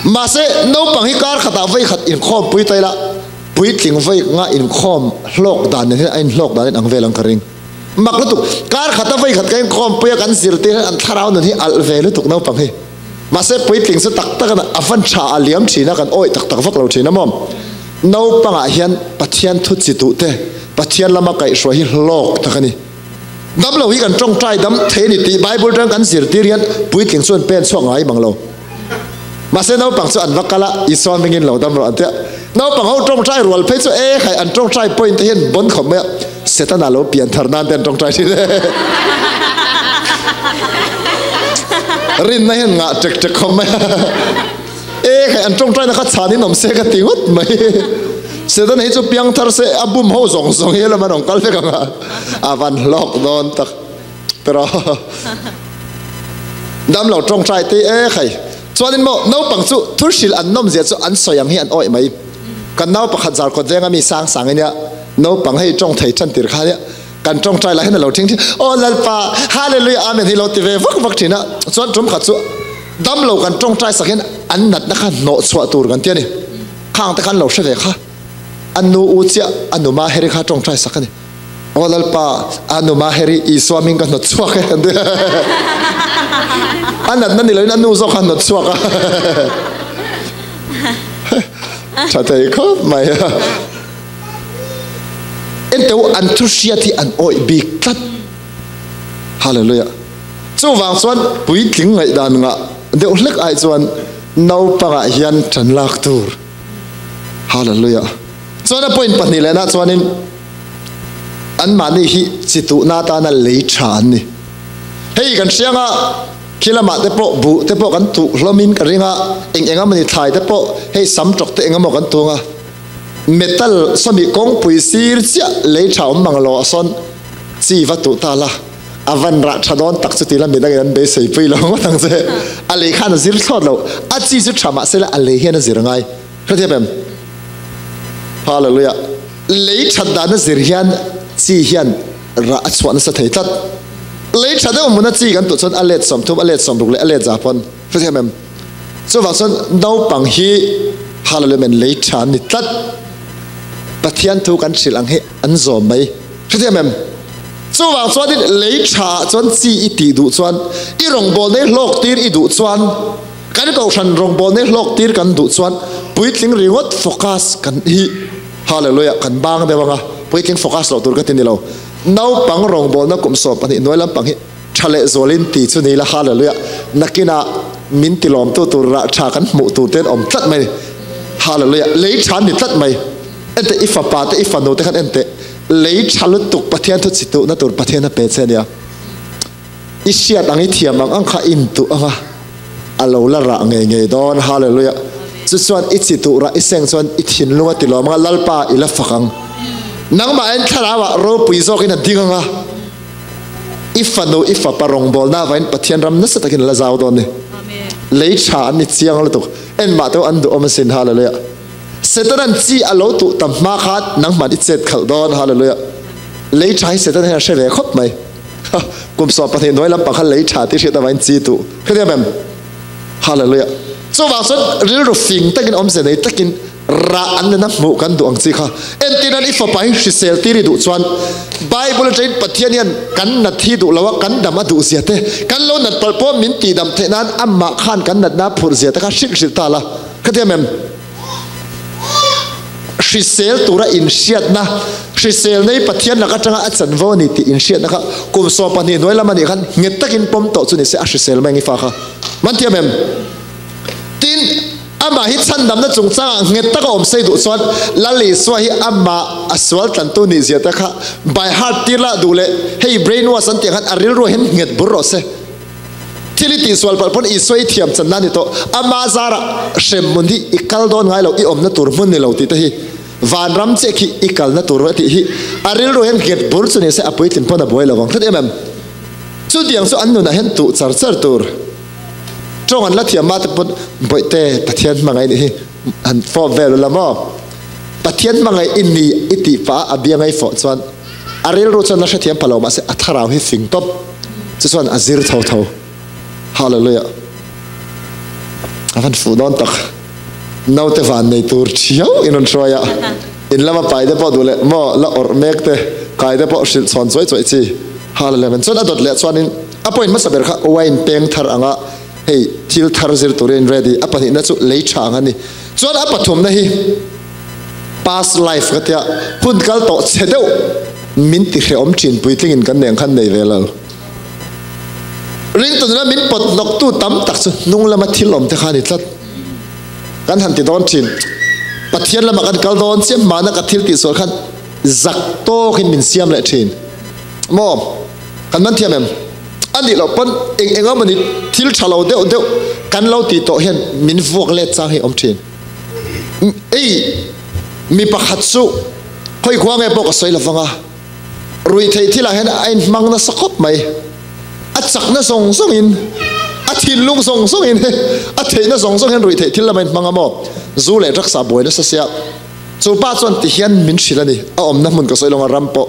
Mahse naupang hi kar khatah vawi khat inkhawm pui ta ila puitling vawi nga inkhawm hlawk dan nen hian a inhlawk dan in ang vel ang ka ring. Mak lutuk, kar khata vawi khat ka inkhawm pui a kan zirtir hian an thlarau nun hi alh ve lutuk naupang hi. Mahse puitling chu tak tak a van tha a liam thin a, kan awih tak tak vak lo thin a maw? Naupangah hian Pathian thu chi duh te, Pathian lama kaihhruai hi hlawk tak a ni. Damlo hi kan tawngtai dam thei a ni tih Bible atang kan zirtir hian puitling chu an pen chhuak ngai mang lo. Mahse naupang chu an va kal a, Isua hmingin lo dam rawh an ti a. Naupang ho tawngtai rual phei chu e khai an tawngtai point te hian bon khawp mai a, Setana lo pian thar nan te an tawngtai thin e. Rinna hian ngah tek tek khawp mai a. E khai an tawngtai na kha chhan in awm se ka ti ngawt mai. Setana hi chu piang thar se a bum ho zawng zawng hi lam an awm kal vek ang a, a van hlawk dawn tak. Pero damlo tawngtai te e khai. Chuanin maw naupang chu thu hrilh an nawm zia chu an sawi ang hi an awih mai. Kan nau pakhat zar kawt venga mi sang sang ania naupang hei tawng thei tan tir kha nia kan tawngtai lah hian a lo thing thin aw Lalpa Hallelujah Amen hi lo ti ve vak vak thin a chuan tum khat chu damlo kan tawngtai sak hian an natna kha hnawh chhuah tur kan ti a ni khang te khan lo hre ve kha an nu u chiah a nu ma heri kha tawngtai sak a ni. Aw Lalpa, a nu Maheri Isua hming ka hnawt chhuak e an ti. A natna ni loin a nu zawk kha hnawt chhuak a. Tha thei khawp mai. Enteu an thu hriat hi an awih bik tlat. Hallelujah. Chuvang chuan puitling ngaihdan ngah deuh hlek ai chuan naupangah hian tan lak tur. Hallelujah. Chuan a point 2 lehna chuanin anmahni hi chi tuhna atana lei tha an ni. Hei kan hrianga khi lamah te pawh buh te pawh kan tuh hlawmin ka ring a, eng eng emawni thlai te pawh hei sam tawk te eng emaw kan tung a. Metal sawmi kawngpui sir chiah lei tha awm mang lo ah sawn chi va tuh ta la, a van rah tha dawn tak chu ti la midangin an beisei pui lo ngawt ang che. A lei khan a zir thlawt lo, a chi chu tha mahse la a lei hian a zir ngai. Hrethiam em? Hallelujah. Lei that dana zir hian chi hian rah a chhuah nasa thei tlat. Lei tha deuh hmuna chi kan tuh chuan a let 30, a let 60 leh a let za pawn hrethiam em? Chuvang chuan naupang hi Hallelujah men lei tha an ni tlat. Pathian thu kan hrilh ang hi an zawm mai. Hrethiam em? Chuvang chuanin lei tha ah chuan chi i tih duh chuan, i rawngbawl nei hlawk tir i duh chuan, kan kohhran rawngbawl nei hlawk tir kan duh chuan puitling ringawt focus kan hi Hallelujah kan bang deuh anga puitling focus loh tur ka ti ni lo. Naupang rawngbawlna kum 12 hnuai lampang hi tha leh zualin ti chu ni la Hallelujah nakinah min ti lawmtu tur rah tha kan hmuh tur te an awm tlat mai ni Hallelujah lei tha an ni tlat mai enteh i fapa te i fanu te khan enteh lei tha lutuk Pathian thu chi tuhna tur Pathian a pe che ania i hriat ang i thiam ang ang kha i intuh anga a lo la rah ngei ngei dawn Hallelujah chu chuan i chi tuh rah i seng chuan i thinlung a ti lawm anga Lalpa i la fak ang nangmah en thlarau ah ropui zawkin a ding anga i fanu i fapa rawngbawlna avangin Pathian ram nasa takin a la zau dawn ni lei tha an ni chiang lutuk enmah te pawh an duhawm asin Hallelujah Setanan chi a lo tuh tam hma khan nangmah i chet khalh dawn Hallelujah lei tha hi Satan hian a hre ve khawp mai. Kum 12 hnuai lampang kha lei tha tih hriat avangin chi tuh hrethiam em? Hallelujah. Chuvang chuan rilru fing takin awmze nei takin rah an nena hmuh kan duh ang chi kha. Entirnan i fapa hi hrisel tir i duh chuan Bible atangin Pathian hian kan nat hi duh lo a, kan dam a duh zia te, kan lo nat palh pawh min tihdam theih nan amah khan kan natna phurh zia te kha hrilh hrilh ta la. Hrethiam em? Hrisel tura inhriatna, hrisel nei Pathian lak atanga a chanvo a ni tih inhriatna kha kum 12 hnuai lam a nih khan nghet takin pawm tawh chu ni se a hrisel mai ang i fa kha. Man thiam em? Tin, amah hi chhandamna chungchangah nghet taka awm sei duh chuan Lal Isua hi amah a sual tlantu nih zia te kha by heart tir lah duh leh hei brain wash an tih ang khan a rilru hian nghet bur rawh se. Thil i tihsual palh pawn Isua i thiam channa a ni tawh. Ama zarah hrem hmun hi i kal dawn ngai lo, i awmna tur hmun ni lo tih te hi vanram chiah khi i kalna tur a tih hi a rilru hian nghet bur chu ni se a puitlin pawn a buai lo vang tlat em em. Chutiang chu an nunah hian tuh char char tur. Tawng an la thiam mah te pawn Bawihte Pathian hmangaih nih hi han fawp vel ula maw? Pathian hmangaih i ni i tih pah a a biangai fawh chuan a rilru chuan la hrethiam pha lo mahse a thlarau hi fing tawp chu chuan a zir tho tho. Hallelujah. A van fuh dawn tak. Naute van nei tur thiau in rawn hruai a. In lama pai te pawh duh leh maw la awrh mek te kai te pawh hrilh chhawn chuai chuai chi. Hallelujah. Chuan a dawt leh chuanin a point hmasa ber kha wine peng thar anga hei thil thar zir turin ready a pahnihna chu lei tha ang a ni. Chuan a pathumna hi Past life ka tia hun kal tawh chhe deuh min ti hrehawm thin puitlingin kan neng khan nei ve lo. Ringtu nuna min pawt hnawktu tam tak chu hnung lama thil awm te kha a ni tlat. Kan han ti dawn thin. Pathian lama kan kal dawn chiah hmana ka thil tihsual khan zak tawkin min siam leh thin. Maw? Kan man thiam em? A nih loh pawn eng eng emawni thil tha lo deuh deuh kan lo tih tawh hian min vuak let chang hi a awm thin. Ei, mi pakhat chu khawi khua nge pawh ka sawi lovang a, ruihtheih thilah hian a inhmang nasa khawp mai. A chakna zawng zawngin, a thinlung zawng zawngin, a theihna zawng zawng hian ruihtheih thil lam a inhmang a maw? Zu leh drugs ah buai nasa sia. Chu pa chuan tihian min hrilh a ni, a awmna hmun ka sawi lo ang a, ram pawh.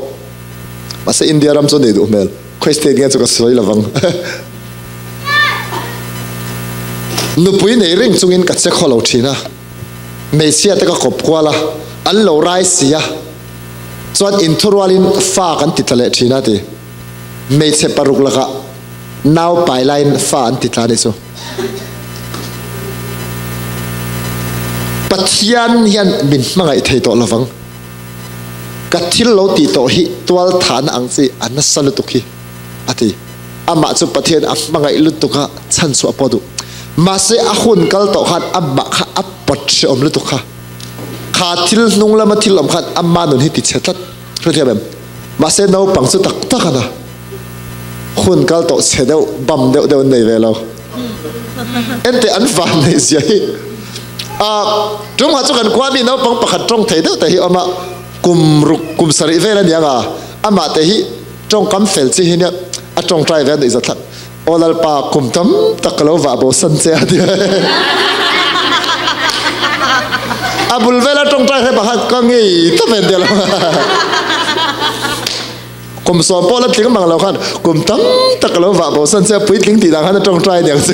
Mahse India ram chu a nei duh hmel. Khawi state nge chu ka sawi lovang. Nupui nei reng chungin ka che khaw lo thin a, hmeichhia te ka kawp kual a, an lo rai si a, chuan inthurualin fa kan ti tla leh thin a ti. Hmeichhe paruk lakah nau pai laiin fa an ti tla a nih chu. Pathian hian min hmangaih thei tawh lovang. Ka thil lo tih tawh hi tual thahna ang chi a nasa lutuk hi, a ti. Amah chu Pathian a hmangaih lutuk a, chhan chhuah pawh a duh. Mahse a hun kal tawh khan amah kha a pawt hrehawm lutuk kha. Kha thil hnung lama thil awm khan ama nun hi ti chhe tlat. Hrethiam em? Mahse naupang chu tak tak a na. Hun kal tawh chhe deuh, bam deuh deuh an nei ve lo. Enteh an van neih zia hi. A tumah chu kan khua mi naupang pakhat tawng thei deuh te hi awm a, kum ruk kum sarih vel a ni ang a, amah te hi tawngkam fel chi hi nia a tawngtai ve a nuih zathlak. Aw Lalpa kum tam tak ka lo vah bo san che a ti. A bul vela tawngtai hre pakhat ka ngei ta ven te lo. Kum sawm pawh la tling mang lo khan kum tam tak ka lo vah bo san che puitling tih dan khan a tawngtai niang chu.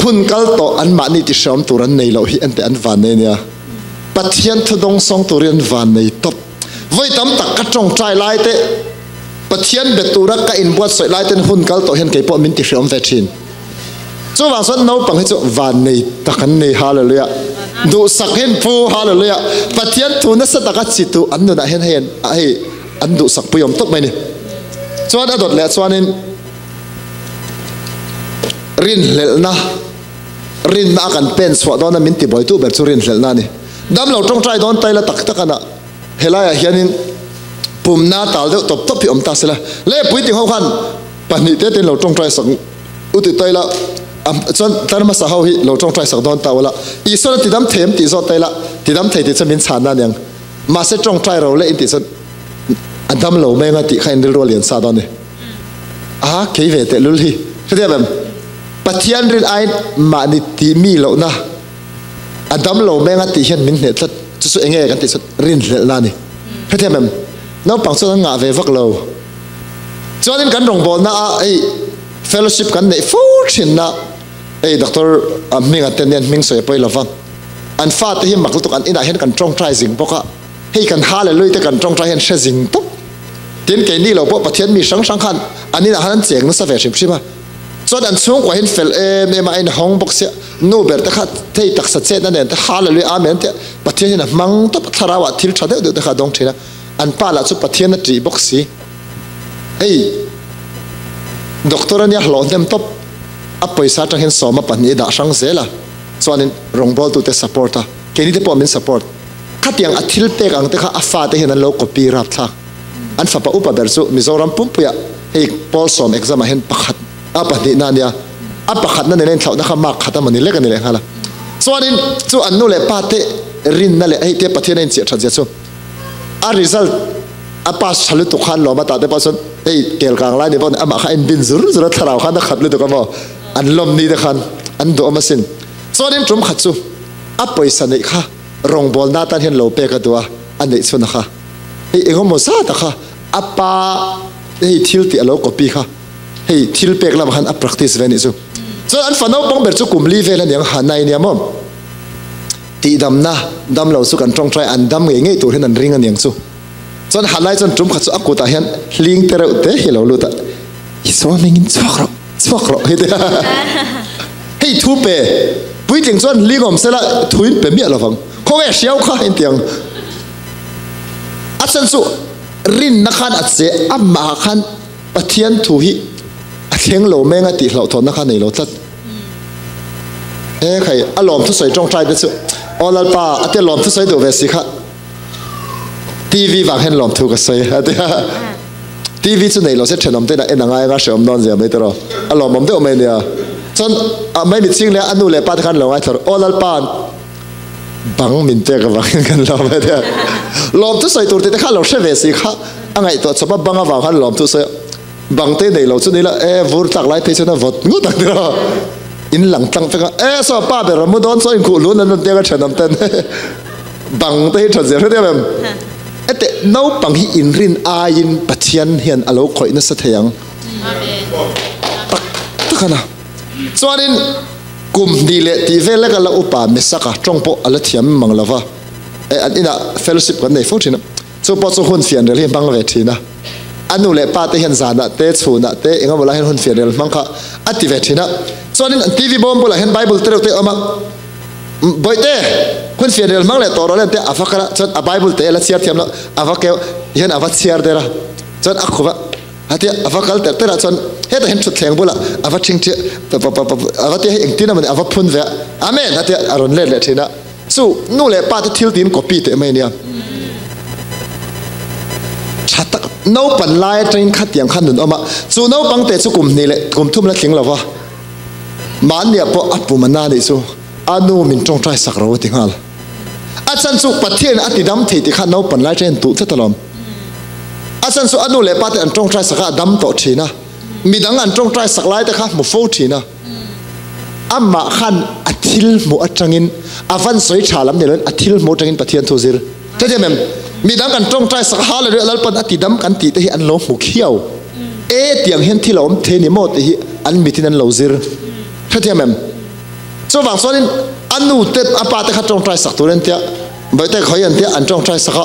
Hun kal tawh an mahni ti hreawm tur an nei loh hi ente an van nei nia. Pathian thu dawng sawng turin an van nei tawp. Vawi tam tak ka tawngtai lai te Pathian be tura ka inbuatsawi lai ten hun kal tawh hian kei pawh min ti hreawm ve thin. Chuvang chuan naupang hi chu vannei tak an ni, Hallelujah. Duhsak hian pu, Hallelujah. Pathian thu nasa taka chitu an nunah hian hei hei an duhsak pui awm tawp mai ni. Chuan a dawt leh chuanin rinhlelhna, rinna a kan pen chhuah dawna min tibuaitu ber chu rinhlelhna a ni. Damlo tawngtai dawn taila tak tak ana helaiah hianin pumna tal deuh tawp tawp hi awm ta sela. Le puitling ho khan pahnih te tein lo tawngtai sak U ti taila chuan tlar hmasa ho hi lo tawngtai sak dawn ta ula Isuan a tidam thei em tih zawt taila tidam thei tih chuan min chhan na aniang mahse tawngtai ro leh in tih chuan a dam lo mai anga tih kha in rilru a lian sa dawn a ni a kei ve teh lul hi hrethiam em Pathian rin aiin mahni tih mi lohna a dam lo mai anga tih hian min hneh tlat chu chu enge kan tih chuan rinhlelhna a ni hrethiam em naupang chuan an ngah ve vak lo Chuanin kan rawngbawlna ah hei fellowship kan neih fo thinna hei doctor a hminga te nen hming sawi a pawi lova an fate hi mak lutuk an inah hian kan tawngtai zing bawk a hei kan hallelujah te kan tawngtai hian hre zing tawp tin keini lo pawh Pathian mi hrang hrang khan an inah khan an cheng nasa ve hrim hrim a chuan an chhungkua hian fel em em a a inhawng bawk sia nu ber te kha hei taksa chetna nen te hallelujah amen te Pathian hian a hmang tawp a thlarau ah thil tha deuh deuh te kha a dawng thin a An pa lah chu Pathian a ṭih bawk si. Hei, doctor a nia hlawh hnem tawp. A pawisa aṭang hian sawma pahnih a dah hrang zel a, chuanin rawngbawltute support a, keini te pawh min support. Khatiang a thil pek ang te kha a fate hian an lo copy rapthlak. An fapa upa ber chu Mizoram pumpuiah hei pawl sawm exam ah hian pakhat a pahnihna a nia, a pakhatna nena inthlauhna kha mark khat a mawni lek a ni lehnghal a. Chuanin chu an nu leh pa te rinna leh hei te Pathian a inchiah ṭhat zia chu. A result a pass tha lutuk khan lawm a tah te pawh chuan hei kel kang lai ni pawh amah kha a inbin zur zur a thlarau khan a khat lutuk a maw an lawm ni te khan an duhawm asin chuanin tum khat chu a pawisa neih kha rawngbawl na tan hian lo pek a duh a a neih chhun a kha hei engemaw zat a kha a pa hei thil tih a lo copy kha hei thil pek lamah khan a practice ve anih chu chuan an fa naupang ber chu kum li vel aniang hanai nia maw. Tihdamna damlo chu kan tawngtai an dam ngei ngei tur hian an ring aniang chu. Chuan Hanai chuan tum khat chu a kutah hian hling te reuh te hi a lo lut a, Isua hmingin chhuak rawh, chhuak rawh hei ti a. Hei thu pe, puitling chuan hling awm sela thuin pe miah lovang, khawnge hriau kha in ti ang. A chhan chu rinna khan a che, amah khan Pathian thu hi a thleng lo meng a tih hlauhthawnna kha nei lo tlat. He khai a lawm thusawi tawngtai te chu aw Lalpa a tia lawm thusawi duh ve si kha TV vang hian lawm thu ka sawi a tia TV chu nei lo se thenawm te in a en a ngai anga hreawm dawn zia mai tawh a lawmawm deuh mai nia chuan a mai mit ching leh a nu leh pa te khan lo ngaithla rawh aw Lalpa bang min pek avangin kan lawm a tia lawm thusawi tur tih te kha lo hre ve si kha a ngaihtuah chawp a bang avang khan lawm thusawi Bang te nei lo chu ni la e vur tlak lai phei chuan a vawt ngut ang tiraw in lang tlang vek a e saw pa ber a mu dawn saw inkhuh lun an rawn tiang a thenawm ten bang te hi that zel hret em em ete naupang hi inrin aiin Pathian hian a lo khawih nasa thei ang tak tak a na chuanin kum hnih leh tih vel lek a la upa Mesaka tawng pawh a la thiam mang lova e an inah fellowship kan nei fo thin a Chu pawh chu hun fianrial hi hmang ve thin a, a nu leh pa te hian zanah te, chhunah te, eng emaw lai hian hun fianrial hmang kha a ti ve thin a. Chuanin an TV bawm bulah hian Bible te reuh te a awm a, Bawihte, hun fianrial hmang leh tawh rawh le an ti a, a va kal a, chuan a Bible te a la chhiar thiam lo, a va keu hian a va chhiar der a, chuan a khup a, a tia a va kal terh terh ah chuan hetah hian thutthleng bulah a va thing ṭhiah a va tia hei engtin emaw ni a va phun ve a, Amen a tia a rawn let leh thin a. Chu nu leh pa te thil tiin copy teh mai ania. Tha tak naupan lai atangin khatiang khan nun awm a, chu naupang te chu kum hnih leh kum thum la tling lova mahnia pawh a pum a na nih chu a nu min tawngtai sak ro a ti nghal. A chan chu Pathian a ti dam thei tih kha naupan lai atangin tuh tlat alawm. A chan chu a nu leh pa te an tawngtai sak a, a dam tawh thin a, midang an tawngtai sak lai te kha hmu fo thin a. Amah khan a thil hmuh atangin a van sawi tha lam ni loin a thil hmuh atangin Pathian thu zir. Hrethiam em? Midang kan tawngtai sak hallelujah Lalpan a tidam kan tih te hi an lo hmu khiau. E tiang hian thil a awm thei ni maw tih hi an mitin an lo zir. Hrethiam em? Chuvang chuanin a nu te a pa te kha tawngtai sak tur an tia, Bawihte khawi an tia an tawngtai sak a,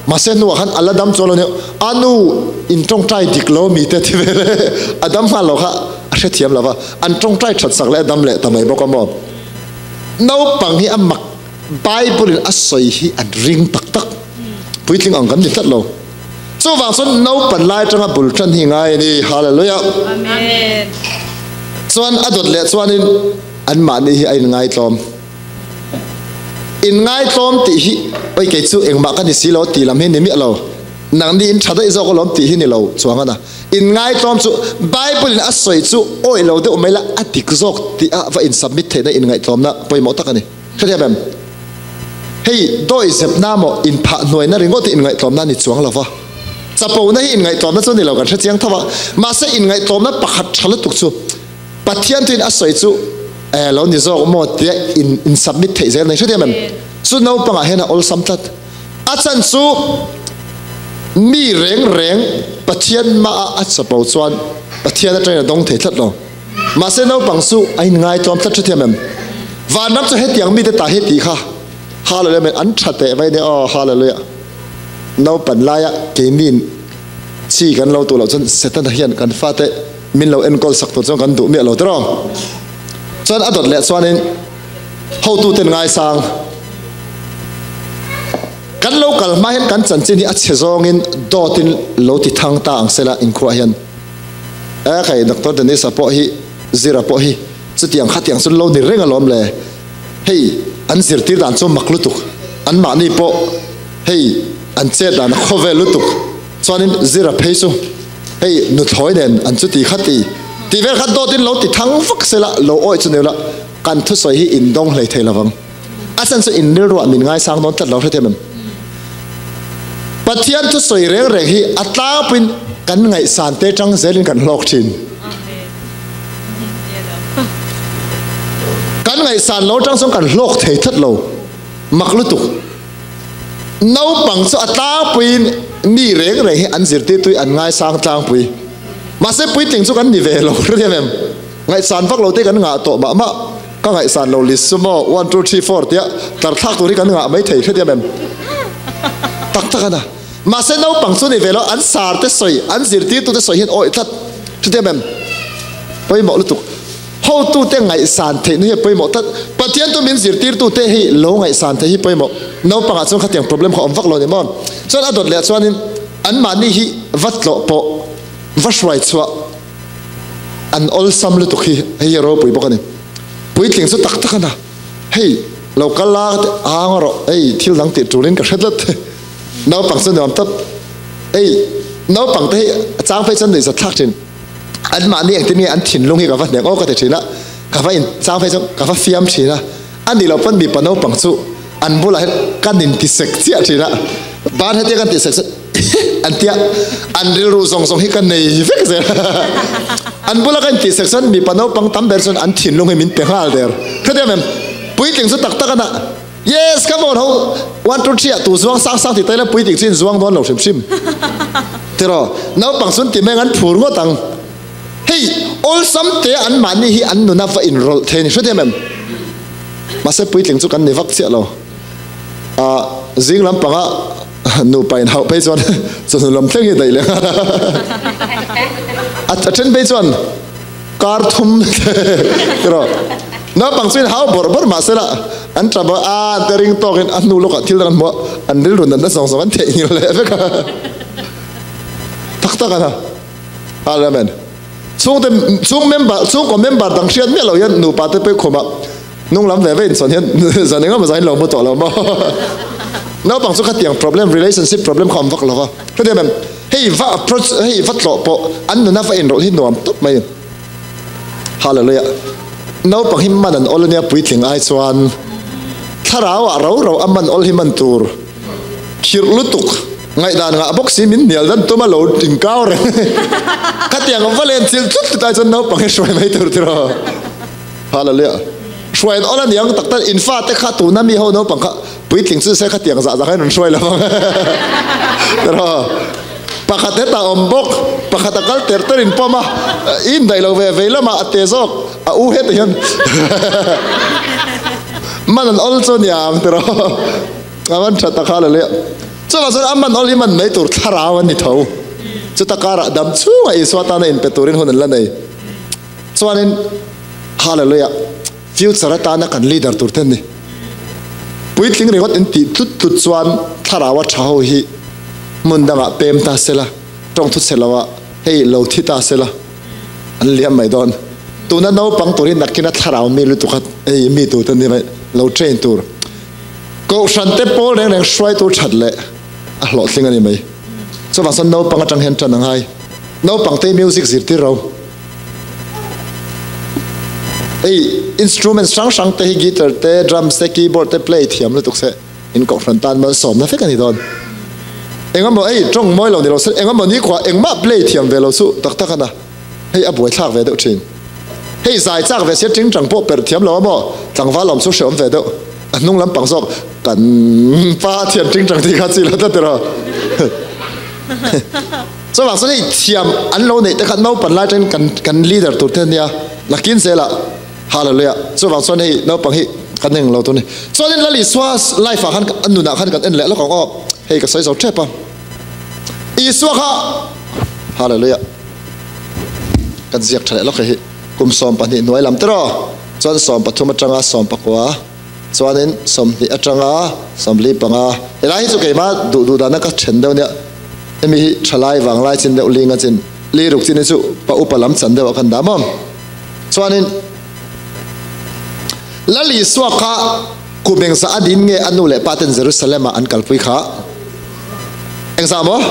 mahse hnuah khan a la dam chuan lo nia, a nu in tawngtai dik lo mi te ti vel e, a dam nghal lo kha a hrethiam lo va, an tawngtai that sak leh a dam leh ta mai bawk a maw. Naupang hi a mak Bible in a sawi hi an ring tak tak, puitling ang kan ni tlat lo. Chuvang chuan naupan lai atanga bul tan hi ngai a ni. Hallelujah. Amen. Chuan a dawt leh chuanin anmahni hi a inngaitlawm. Inngaitlawm tih hi oi kei chu engmah ka ni si lo tih lam hi ni miah lo. Nangni in tha daih zawk alawm tih hi ni lo chuang a na. Inngaitlawm chu Bible in a sawi chu awih lo deuh mai la a dik zawk tih a va in submit theihna inngaihtlawmna pawimawh tak a ni. Hrethiam em? Hei dawi zepna maw inphah hnuaina ringawt hi inngaihtlawmna a ni chuang lo va. Chapona hi inngaihtlawmna chu a ni lo kan hre chiang tho a. Mahse inngaihtlawmna pakhat tha lutuk chu Pathian thuin a sawi chu eh lo ni zawk maw tia in in submit theih zel a ni. Hrethiam em? Chu naupangah hian a awlsam tlat. A chan chu mi reng reng Pathian hmaah a chapo chuan Pathian atangin a dawng thei tlat lo. Mahse naupang chu a inngaitawm tlat hrethiam em? Vanram chu hetiang mite ta hi tih kha Hallelujah men an tha teh mai nia aw Hallelujah. Naupan laia keinin chi kan lo tuh loh chuan Setana hian kan fate min lo enkawl sak tur chuan kan duh miah lo tiraw? Chuan a dawt leh chuanin hotuten ngaisang kan lo kal hma hian kan chanchin hi a chhe zawngin dawtin lo ti thang ta ang sela inkhuah hian. E khai Doctor Denisa pawh hi Zira pawh hi chutiang khatiang chu lo ni reng alawm le. Hei an zirtir dan chu mak lutuk, anmahni pawh hei an chet dan a khawvel lutuk. Chuanin Zira phei chu hei nuthlawi nen an chuti khati tih vel kha dawtin lo ti thang vak sela lo awih chu ni ula kan thusawi hi in dawng hlei thei lovang. A chan chu in rilruah min ngaisang dawn tlat lo hrethiam em? Pathian thusawi reng reng hi a tlangpuiin kan ngaihsan te tang zelin kan hlawk thin. Kan ngaihsan lo tang chuan kan hlawk thei tlat lo. Mak lutuk. Naupang chu a tlangpuiin mi reng reng hi an zirtirtui an ngaisang tlangpui. Mahse puitling chu kan ni ve lo hrethiam em? Ngaihsan vak lo te kan ngah tawh mah mah. Ka ngaihsan lo list chu maw one two three four tia tlar thlak tur hi kan ngah mai thei hrethiam em? Tak tak a na. Mahse naupang chu ni ve lo an sar te sawi an zirtirtu te sawi hian awih tlat hrethiam em? Pawimawh lutuk. Hotu te ngaihsan theihna hi a pawimawh tlat. Pathian tu min zirtirtu te hi lo ngaihsan theih hi pawimawh. Naupangah chuan khatiang problem kha awm vak lo ni maw? Chuan a dawt leh chuanin anmahni hi va tlawh pawh va hruai chhuah An awlsam lutuk hi hei hi a ropui bawk a ni. Puitling chu tak tak a na. Hei lo kal la ka ti ang rawh hei thil dang tih tulin ka hre tlat. Naupang chu nuam tawp. Hei naupang te hi a chang phei chuan nuihzat thlak thin. Anmahni engtin nge an thinlung hi ka va hnek aw ka ti thin a, ka va in chang phei chuan ka va fiam thin a. A nih loh pawn mipa naupang chu an bulah hian kan inti sek chiah thin a, ban hetia kan tih sek chuan an tia an rilru zawng zawng hi ka nei vek zel an bula ka intih sek chuan mipa naupang tam ber chuan an thinlung hi min pe nghal der hrethiam em puitling chu tak tak ana yes come on ho one two three ah tu zuang sang sang ti taila puitling chu in zuang dawn lo hrim hrim tiraw naupang chuan ti meng an phur ngawt ang Hei awlsam te an mahni hi an nuna va inrawlh thei a ni hrethiam em? Mahse puitling chu kan ni vak chiah lo. Ah zing lampanga nupa inhauh phei chuan chawhnu lam thleng hi daih leh nghal a. A then phei chuan kar thum tiraw naupang chu inhau bawrh bawrh mahse la an tap a, a te ring tawkin a hnu lawkah thil dang an hmu a, an rilru natna zawng zawng an theihnghilh leh vek a. Tak tak a na. Amen. Chhungte chhung member chhungkaw member dang hriat miah lo hian nupa te pawh khumah hnung lam ve ve in sawn hian zan engemaw zan in lo hmu tawh lo maw. Naupang chu khatiang problem relationship problem kha awm vak lo va. Hetiang em hei va approach hei va tlawh pawh an nuna va inrawlh hi nuam tawp mai. Hallelujah. Naupang hi man an awl ania puitling ai chuan thlarau ah ro ro a man awl hi man tur khirh lutuk. Ngaihdan ngah bawk si min hnial dan tum a lo inkau reng. Khatiang va len chil tlut tlut ai chuan naupang hi hruai mai tur tiraw. Hallelujah. Hruai an awl aniang tak tak in fate kha tuna mi ho naupang kha puitling chu se khatiang zah zah khan an hruai lo vang tiraw pakhat hetah awm bawk pakhat a kal ter ter in pawm a i indaih lo ve vei lamah a te zawk a u hetah hian man an awl chu aniang tiraw a man tha tak kha la le chuvang chuan a man awl hi man mai tur thlarau an ni tho chuta karah dam chhungah Isua tana inpe turin hun an la nei. Chuanin Hallelujah future atana kan leader tur te ni. Puitling ringawt in tih tlut tlut chuan thlarau a tha ho hi hmun dangah pem ta sela, tawng thu chhe loah hei lo thi ta sela an liam mai dawn. Tuna naupang tur hi nakin a thlarau mi lutuk a hei mi tur te ni mai lo train tur. Kohhran te pawl reng reng hruaitu that leh a hlawhtling a ni mai. Chuvang chuan naupang atang hian tan a ngai. Naupang te music zirtir ro. Hei instruments hrang hrang te hi guitar te drums te keyboard te play thiam lutuk se in kohhran tan malsawmna vek a ni dawn. Engemaw hei tawng mawi lo ni lo se engemaw nikhua engmah play thiam ve lo chu tak tak a na. Hei a buaithlak ve deuh thin. Hei zai chak ve sia ting tang pawh perh thiam lo a maw tlangval awm chu hreawm ve deuh. A hnung lampang zawk kan pa thiam ting tang tih kha chi lo ta tiraw. Chuvang chuan hei thiam an lo neih te kha naupang lai atangin kan kan leader tur te ania nakin zela hallelujah chuvang chuan hei naupang hi kan eng lo tur ni chuanin Lal Isua life ah khan a nunah khan kan en leh lawk ang aw hei ka sawi zo tep a Isua kha hallelujah kan ziak tha leh lawk hei hi kum 12 hnuai lam teraw chuan 13 atanga 14 Chuanin 20 atanga 45, helai hi chu keimah duh duh dana ka then deuh nia, hemi hi thalai vanglai chin deuh linga chin, li ruk chin hi chu pa upa lam chan deuh ah khan dah maw. Chuanin Lal Isua kha kum engzah a din nge a nu leh pa ten Jerusalem ah an kalpui kha? Engzah maw?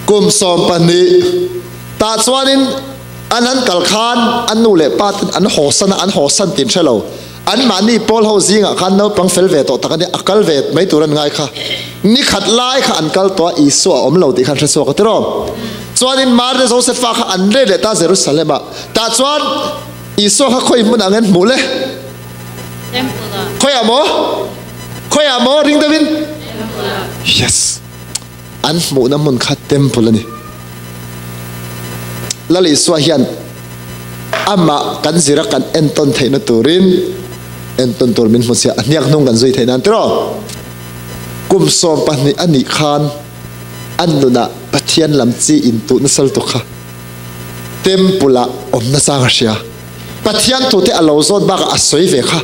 Kum 12. Tah chuanin an han kal khan a nu leh pa ten an hawsan a, an hawsan tin hre lo. Anmahni pawl ho zingah khan naupang fel ve tawh tak a nia, a kal ve mai tur an ngai kha. Ni khat lai kha an kal tawh a, Isua a awm lo tih khan hre chhuak a tiraw. Chuanin Mari leh Josefa kha an let leh ta Jerusalem-ah. Tah chuan Isua kha khawi hmunah nge an hmuh le? Khawiah maw? Khawiah maw? Ring deuhin? Yes. An hmuhna hmun kha temple a ni. Lal Isua hian amah kan zira kan entawn theihna turin entawn tur min hmu chhiah a hniak hnung kan zui theih nan tiraw? Kum 12 a nih khan an nunah Pathian lam chi intuh nasa lutuk kha temple ah awm nasa ka hria. Pathian tute a lo zawt bakah a sawi ve kha.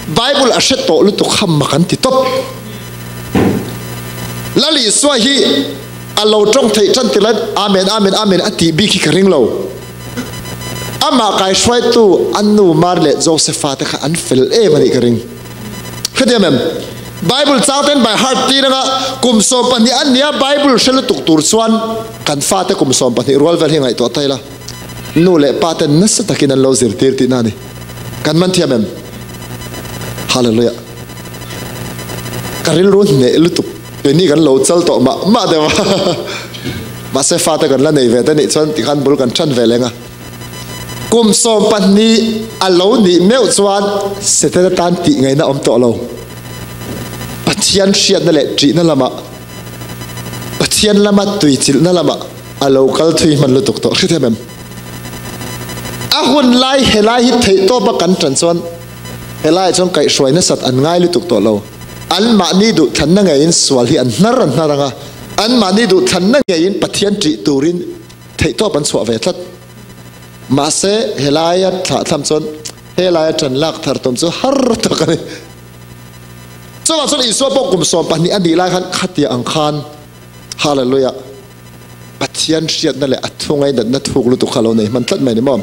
Bible a hre tawh lutuk kha mak an ti tawp. Lal Isua hi a lo tawng theih tan ti lain Amen, Amen, Amen a tih bik hi ka ring lo. Amah kaihruaitu an nu Mari leh Josefa te kha an fel em a nih ka ring. Hrethiam em? Bible chang ten by heart tir anga kum 12 an nia Bible hre lutuk tur chuan kan fate kum 12 rual vel hi ngaihtuah ta ila. Nu leh pa ten nasa takin an lo zirtir tihna a ni. Kan man thiam em? Hallelujah. Ka rilru hneh lutuk. Keini kan lo chal tawh mah mah deuh a. Mahse fate kan la nei ve te nih chuan tikhan bul kan ṭhan ve leng a. Kum 12 a lo nih meuh chuan Setana tan tih ngaihna awm tawh lo. Pathian hriatna leh ṭihna lamah, Pathian lama tuichilhna lamah a lo kal thui hman lutuk tawh hrethiam em? A hun lai helai hi theihtawpa kan ṭan chuan helaiah chuan kaihhruai nasat an ngai lutuk tawh lo. Anmahni duhthlanna ngeiin sual hi an hnar an hnar ang a, anmahni duhthlanna ngeiin Pathian ṭih turin theihtawp an chhuah ve tlat. Mahse helaia thlahthlam chuan helaia ṭan lak thar tum chu har tak a ni. Chuvang chuan Isua pawh kum 12 a nih lai khan khatia ang khan Hallelujah! Pathian hriatna leh a thu ngainatna thuk lutuk kha lo nei hman tlat mai ni maw?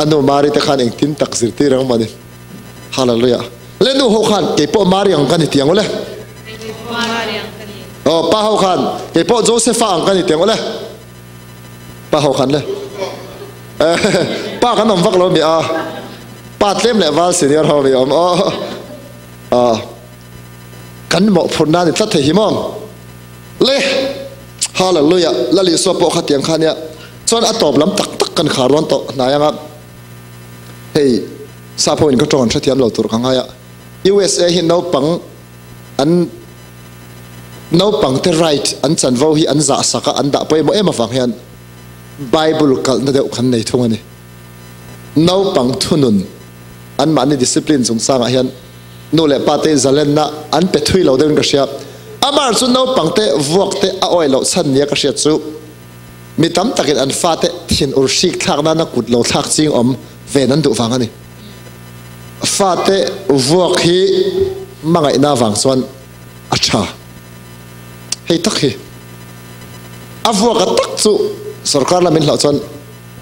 A nu Mari te khan engtin tak zirtir ang maw ni? Hallelujah! Le nu ho khan keipawh Mari ang ka ni tiang ule. Oh, pa ho khan keipawh Josepha ang ka ni tiang ule. Pa ho khan le. Pa kan awm vak lo mi a. Pa tlem leh val senior ho mi awm. Oh. Ah. Kan mawhphurhna ni tlat thei hi maw? Le! Hallelujah! Lal Isua pawh kha tiang kha nia. Chuan a tawp lam tak tak kan khar dawn tawh hnai anga hei Sap ho in ka tawng an hrethiam lo tur ka ngai a. USA hi naupang an naupang te right an chanvo hi an zah sak a an dah pawimawh em avang hian Bible kalhna deuh kan nei thung a ni. Naupang thunun anmahni discipline chungchangah hian nu leh pa te zalenna an pe thui lo deuhin ka hria. Amah chu naupang te vuak te a awih loh chhan nia ka hriat chu mi tam takin an fate thin ur hrik thlak nana kut lo thlak ching awm ven an duh vang a ni. Fate vuak hi hmangaihna vang chuan a tha. Hei tak hi a vuak a tak chu sorkar lamin hlauh chuan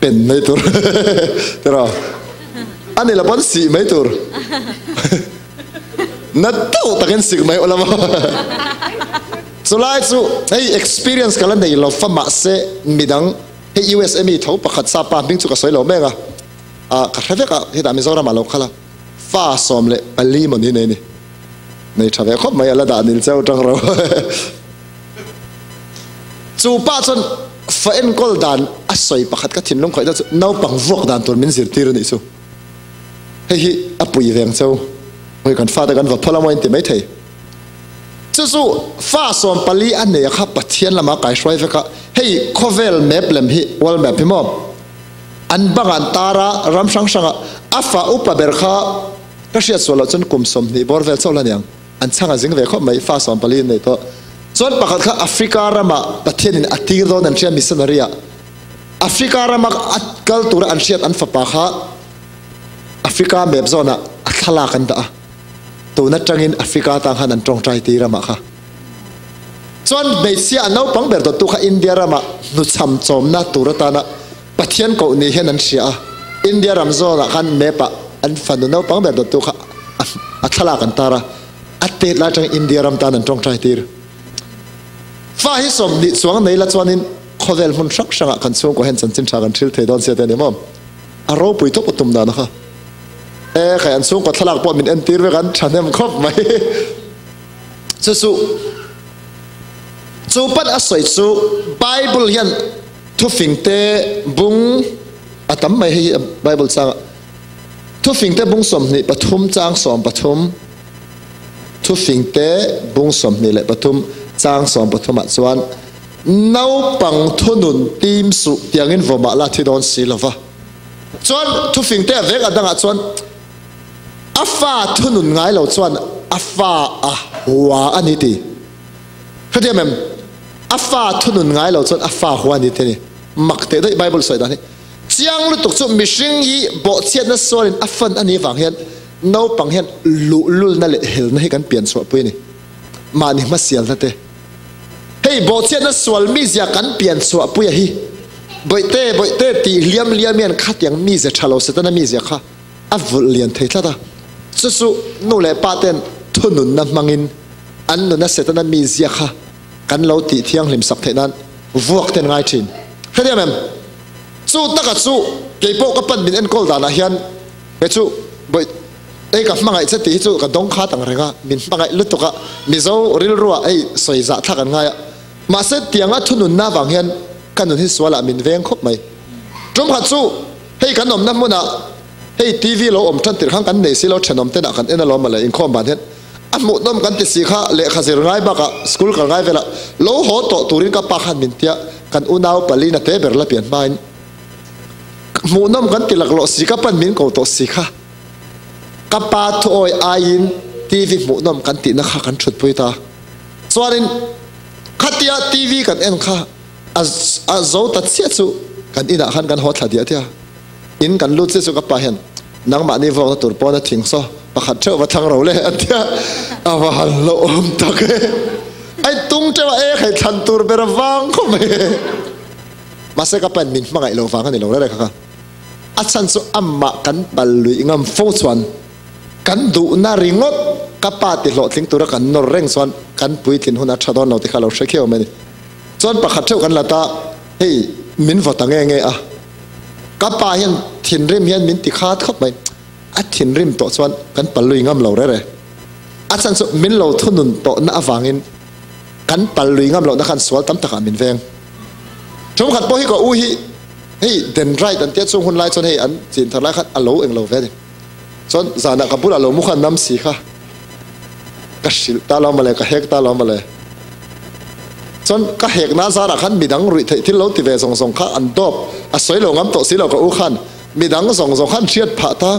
pen mai tur tiraw a ni lo pawn sih mai tur na deuh takin sik mai ula maw chulai chu hei experience ka la nei lo fa mahse midang hei USA mi tho pakhat sa pa hming chu ka sawi lo mek a ah ka hre vek a hetah Mizoram ah lo kal a fa 14 maw ni nei ni nei tha ve khawp mai a la dah nil cheu tang ro Chu pa chuan fa enkawl dan a sawi pakhat ka thinlung khawih deuh chu naupang vuak dan tur min zirtir a nih chu. Hei hi a pui veng cheu. Hei kan fate kan va phal a maw in ti mai thei. Chu chu fa 14 a nei a kha Pathian lama kaihruai vek a, hei khawvel map lem hi world map hi maw an bangah an tar a, ram hrang hrangah a fa upa ber kha ka hriat sual loh chuan kum 20 bawr vel chauh la niang. An chhang a zing ve khawp mai, fa 14 an nei tawh. Chuan pakhat kha Africa ramah Pathianin a tir dawn an hria missionary ah. Africa rama a kal tura an hriat an fapa kha Africa map zawnah a thlalak an dah a. Tun atangin Africa tang khan an tawngtai tir ramah kha. Chuan hmeichhia a naupang ber dawttu kha India ramah hnuchham chawmna tur atana Pathian koh ni hian an hria a, India ram zawnah khan map ah an fanu naupang ber dawttu kha a thlalak an tar a, a tet lai atangin India ram tan an tawngtai tir. Fa hi 20 chuang nei la chuanin khawvel hmun hrang hrangah kan chhungkaw hian chanchin tha kan thil thei dawn sia te a ni maw? A ropui tawp a tum dan a kha. E khai an chhungkaw thlalak pawh min entir vek an thahnem khawp mai. Chu chu chu pan a sawi chu Bible hian Thufingte bung a tam mai hei hi Bible changah Thufingte bung 23 chang 13 Thufingte bung 23 chang 13 ah chuan naupang thunun tim suh tiangin vawmah la thi dawn si lova chuan Thufingte a vek a dangah chuan a fa thunun ngai lo chuan a fa a hua a ni ti. Hetiang em? A fa thunun ngai lo chuan a fa hua ni te ni. Mak teh daih Bible sawi dan hi. Chiang lutuk chu mihring hi bawhchhiatna sualin a fan a nih vang hian naupang hian luhlulna leh helna hi kan pian chhuahpui a ni. Mahni hmasialna te. Hei bawhchhiatna sual mizia kan pian chhuahpuia hi bawihte bawihte tih hliam hliam hian khatiang mizia tha lo Setana mizia kha a vulh lian thei tlat a. Chu chu nu leh pa ten thununna hmangin an nuna Setana mizia kha kan lo tih thianghlim sak theih nan vuak ten ngai thin. Hrethiam em? Chu taka chu kei pawh ka pan min enkawl danah hian kei chu bawih ei ka hmangaih che tih hi chu ka dawng khat ang reng a, min hmangaih lutuk a, Mizo rilruah hei sawi zah thlak an ngai a, mahse tianga thununna avang hian ka nun hi sualah min veng khawp mai. Tum khat chu hei kan awmna hmunah hei TV lo awm tan tirh khan kan nei si lo thenawm tenah kan en alawm mawle inkhawm ban hian A hmuhnawm kan ti si kha lehkha zir ngai bakah school kal ngai velah lo haw tawh turin ka pa khan min tia kan unau pali na te ber la pian hmain hmuhnawm kan ti laklawh si ka pan min ko tawh si kha ka pa thuawi aiin TV hmuhnawm kan tihna kha kan thutpui ta chuanin khatia TV kan en kha a zo ta chiah chu kan inah khan kan haw thla diah diah. In kan lut chiah chu ka pa hian nangmahni vuakna tur pawn a thing saw pakhat theuh va thlang ro le a tia a va han hlauhawm tak e. Ai tung teuh a e khai thlan tur ber a vang khawp mai e. Mahse ka pa in min hmangaih lo vang a ni lo reng reng kha kha. A chhan chu amah kan pal luih ngam fo chuan kan duhna ringawt ka pa ti hlawhtling tura kan nawr reng chuan kan puitlin hun a tha dawn lo ti kha lo hre khiau mai a ni. Chuan pakhat theuh kan la ta hei min vaw ta nge nge a. Ka pa hian thinrim hian min ti khat khawp mai. A thinrim tawh chuan kan pal lui ngam lo rere. A chhan chu min lo thunun tawhna avangin kan pal lui ngam lohna khan sual tam takah min veng. Thumkhat pawh hi ka u hi hei dendrite an tia chung hun lai chuan hei an chin thar lai khan a lo eng lo ve a ni. Chuan zanah ka bulah lo mu khan nam si kha ka hrilh ta lo mawle, ka hek ta lo mawle. Chuan ka hekna zarah khan midang ruih theih thil lo ti ve zawng zawng kha an dawp a sawi lo ngam tawh si lo ka u khan midang zawng zawng khan hriat phah ta.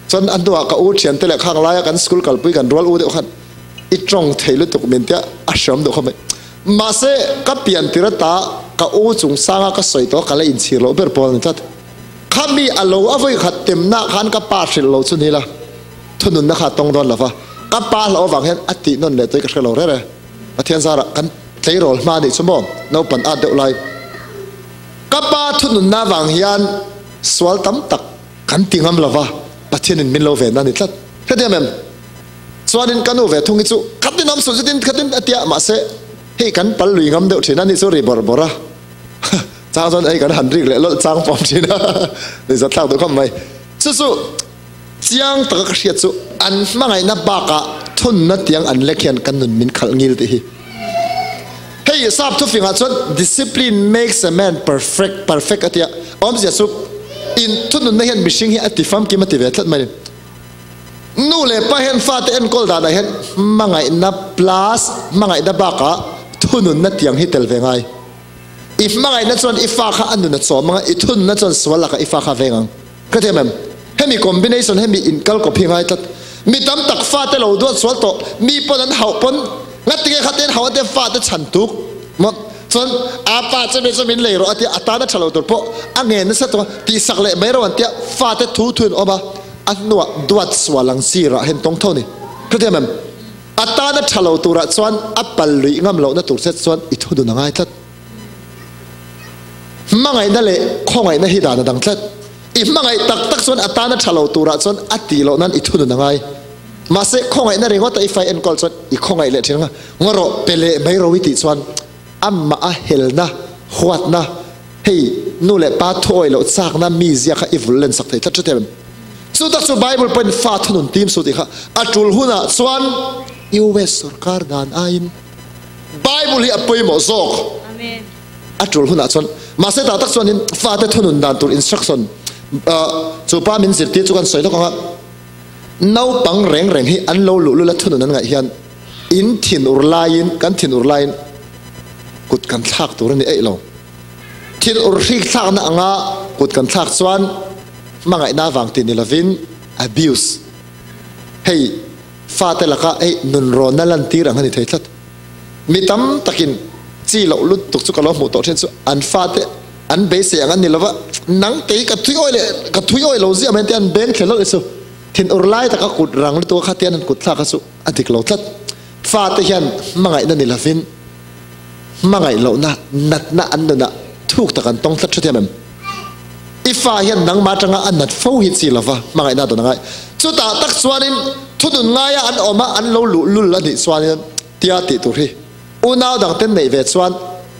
Chuan a hnuah ka u thiante leh khang laia kan school kalpui kan rual u deuh khan i tawng thei lutuk min tia a hriam duh kha mai. Mahse ka pian tir ata ka u chungchanga ka sawi tawh ka la inchhir loh ber pawl a ni tlat. Khami a lo a vawi khat temna khan ka pa hrilh lo chu ni la, thununna kha a tawng dawn lo va, ka pa hlauh avang hian a tih nawn leh tawih ka hre lo rere. Pathian zarah kan tleirawl hma anih chu maw, naupan at deuh lai. Ka pa thununna avang hian sual tam tak kan ti ngam lo va, Pathianin min lo ven a ni tlat. Hetiang em? Chuanin ka nu ve thung hi chu khatin awm suh chutin khatin a tia, mahse hei kan pal lui ngam deuh thin a ni chu ri bawrh bawrh a. Chang chuan hei kan han rik leh lawlh chang pawm thin a, nuihzat thlak duh khawp mai. Chu chu chiang taka ka hriat chu an hmangaihna bakah thunna tiang an lek hian ka nun min khalh ngil tih hi. Hei sap thufingah chuan discipline makes a man perfect, perfect a tia, awmzia chu in thununna hian mihring hi a ti famkim a ti ve tlat mai a ni. Nu leh pa hian fate enkawl danah hian hmangaihna plus hmangaihna bakah thununna tiang hi tel ve ngai. I hmangaihna chuan i fa kha a nun a chawm ang a, i thunna chuan sual lakah i fa kha a veng ang. Ka ti em em? Hemi combination, hemi inkal kawp hi ngai tlat. Mi tam tak fate lo duat sual tawh, mi pawn an hauh pawn, ngatinge kha te an hauh a tia fate chhan tuk maw? Chuan a pa chu mi chu min lei rawh a tia, a tan a tha lo tur pawh a ngen nasa tuk a, tihsak leh mai rawh an tia, fate thu thu in awm a, a hnuah duat sual ang chi rah hian tawng tho ni. Ka ti em em? A tana tha lo turah chuan a pal luih ngam lohna tur che chuan i thu dun a ngai tlat. Hmangaihna leh khawngaihna hi dan a dang tlat. I hmangaih tak tak chuan a tana tha lo turah chuan a tih loh nan i thu dun a ngai. Mahse khawngaihna ringawta i fai enkawl chuan i khawngaih leh thin anga ngaw rawh pe leh mai ro i tih chuan amah a helna, huatna, hei nu leh pa thuawi loh chakna mizia kha i vul len sak thei tlat hrethiam em? Chu tak chu Bible pawhin fa thunun tim su tih kha a tul hunah chuan US sorkar dan aiin Bible hi a pawimawh zawk. A tul hunah chuan mahse tah tak chuanin fate thunun dan tur instruction chu pa min zirtir chu kan sawi lawk ang a, naupang reng reng hi an lo luhlul a thunun an ngaih hian in thinur laiin kan thinur laiin kut kan thlak tur a ni eih lo. Thil ur hrik thlakna anga kut kan thlak chuan hmangaihna vang ti ni lovin abuse, hei fate laka hei nunrawnna lantir ang a ni thei tlat. Mi tam takin chi loh lutuk chu ka lo hmuh tawh thin chu an fate an beisei ang an ni lova, nang kei ka thui awi leh ka thui awi lo ziah mai an tia an beng thlel hlauh hi chu thin ur lai taka kut rang lutuk a kha tian an kut thlak kha chu a dik lo tlat. Fate hian hmangaihna ni lovin Hmangaih lohna natna an nunah thuk tak an tawng tlat hrethiam em? I fa hian nangmah atanga a nat fo hi chi lova hmangaihna a dawn a ngai. Chutah tak chuanin thunun ngaia an awm a, an lo luh lul a nih chuanin tia tih tur hi unau dangte neih ve chuan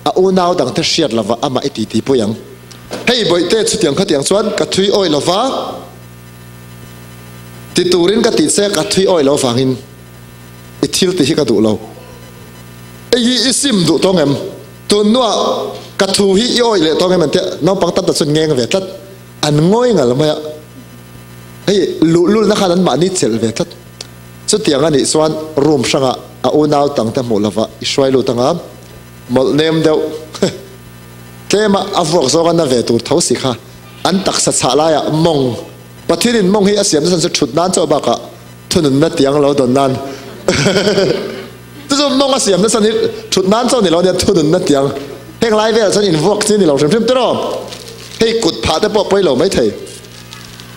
a unau dangte hriat lova amah i titi pui ang. Hei bawihte chutiang khatiang chuan ka thui awih lova ti turin ka tih che ka thui awih lo vangin i thil tih hi ka duh lo. Ei hi i sim duh tawng em? Tun hnuah ka thu hi i awih leh tawng em an tia, naupang tam tak chuan ngeng ve tlat, an ngawi ngal mai a. Hei luhlulna khan an mahni chelh ve tlat. Chutiang a nih chuan room hrangah a unau tangte hmuh lova i hruai lut anga mawlh nem deuh tlema a vuak zawnga na ve tur tho si kha an taksa chhah laiah mawng Pathianin mawng hi a siam nachhan chu thut nan chauh bakah thununna tiang lo dawn nan Chu chu mawng a siam nasa ni thut nan chaw ni lo nia thununna tiang heng lai velah chuan invuak chi ni lo hrim hrim tiraw hei kut phah te pawh pawi lo mai thei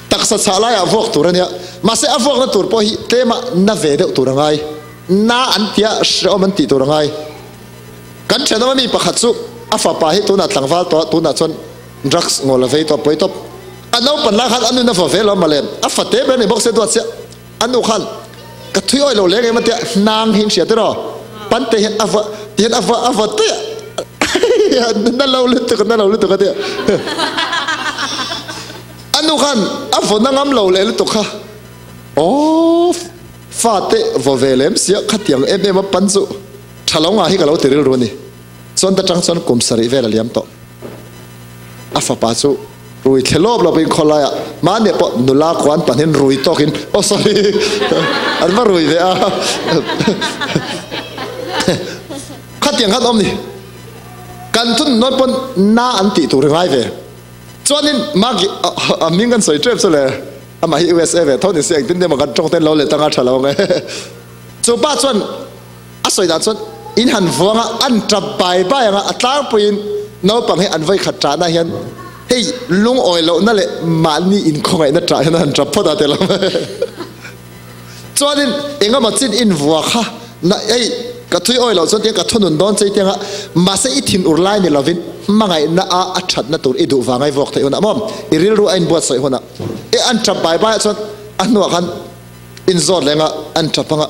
taksa chhah laiah vuak tur a nia mahse a vuakna tur pawh hi tlema na ve deuh tur a ngai na an tia hrehawm an tih tur a ngai kan thenawm ami pakhat chu a fapa hi tunah tlangval tawh a tunah chuan drugs ngawl a vei tawh pawi tawp a naupan lai khan a nun a va ve lo mawle a fate ber a ni bawk se duat chiah. A nu khan ka thui awih lo leng em a tia hnang hi in hria tiraw pante hian a va ti hian a va a va tia na lo lutuk na lo lutuk a tia a nu khan a vaw na ngam lo leh lutuk kha aw fate vaw ve lem sia khatiang em em a pan chu tha lo nga hi ka lo ti rilru a ni chuan ta tang chuan kum sarih vel a liam tawh a fapa chu. Rui thle lawp lawp in khawlai ah mahni pawh nula kuan pahnin rui tawk in oh sorry an va rui ve a khatiang khan awm ni kan thun nawn pawn na an tih tur i ngai ve chuanin magi a hming kan sawi tep chu le amah hi USA ve tho ni se engtin emaw kan tawng ten lo let anga tha lo ang e chu pa chuan A sawi dan chuan in han vuang a, an tap bai bai ang a, a tlangpuiin naupang hi an vawikhat ṭahna hian hei lungawi lohna leh mahni inkhawngaihna ṭah hian an han ṭap phawt a tel ang. Chuanin engemaw chin in vua kha na hei ka thui awi loh chuan tiang ka thunun dawn che i tiang a, mahse i thin ur lai ni lovin hmangaihna a a ṭhatna tur i duh vang a i vuak theih hunah maw i rilru a inbuatsaih hunah e an ṭap bai bai ah chuan a hnuah khan inzawt leng a an ṭap ang a.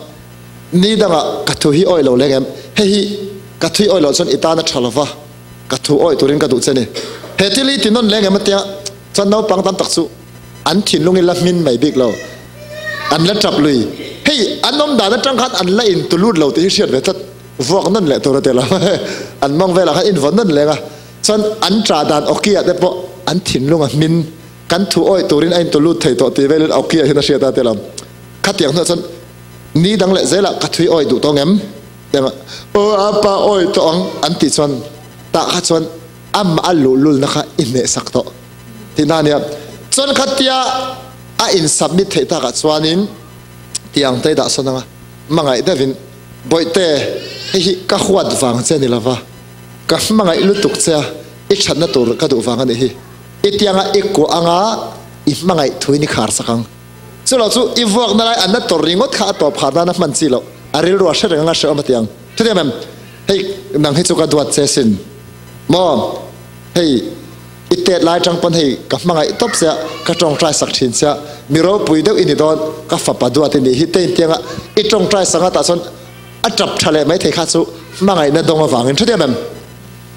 Ni dangah ka thu hi awih lo leng em? Hei hi ka thui awih loh chuan i tan a tha lova, ka thu awih turin ka duh che ni. He thil hi ti nawn leng em atia chuan naupang tam tak chu an thinlung i la hmin mai bik lo, an la tap lui. Hei an awm dan atang khan an la in tu lut lo tih hi hriat ve tlat, vuak nawn leh tur a ti lo. An mawng velah khan in vawn nawn leng a, chuan an tah dan awki ah te pawh an thinlung a hmin, kan thu awih turin a in tu lut thei tawh tih velin awki ah hian a hriat a ti lo. Khatiang hnuah chuan Ni dang leh zelah ka thui awi duh tawng em? Tiang aw a pa awi tawh ang an tih chuan tah kha chuan amah a luhlulna kha i hnehsak tawh tihna a nia. Chuan khatia a in submit theih takah chuanin tiang te i dah sawn anga hmangaih deuhin Bawihte hei hi ka huat vang che a ni lova, ka hmangaih lutuk che a, i thatna tur ka duh vang a nih hi. I tianga i kuah anga i hmangaih thuin i khar sak ang. Chulo chu i vuakna lai an la tawrh ringawt kha a tawp khar nana hman chi loh, a rilru a hre reng anga hrehawm a ti ang. Chutiang em, hei nang hi chu ka duat che sin maw, hei i tet lai atang pawn hei ka hmangaih tawp che a, ka tawngtai sak thin che a, mi ropui deuh i ni dawn, ka fapa duat i nih hi te intianga i tawngtai sak a tah chuan a tap tha leh maithei kha chu hmangaihna dawng avangin chutiang em,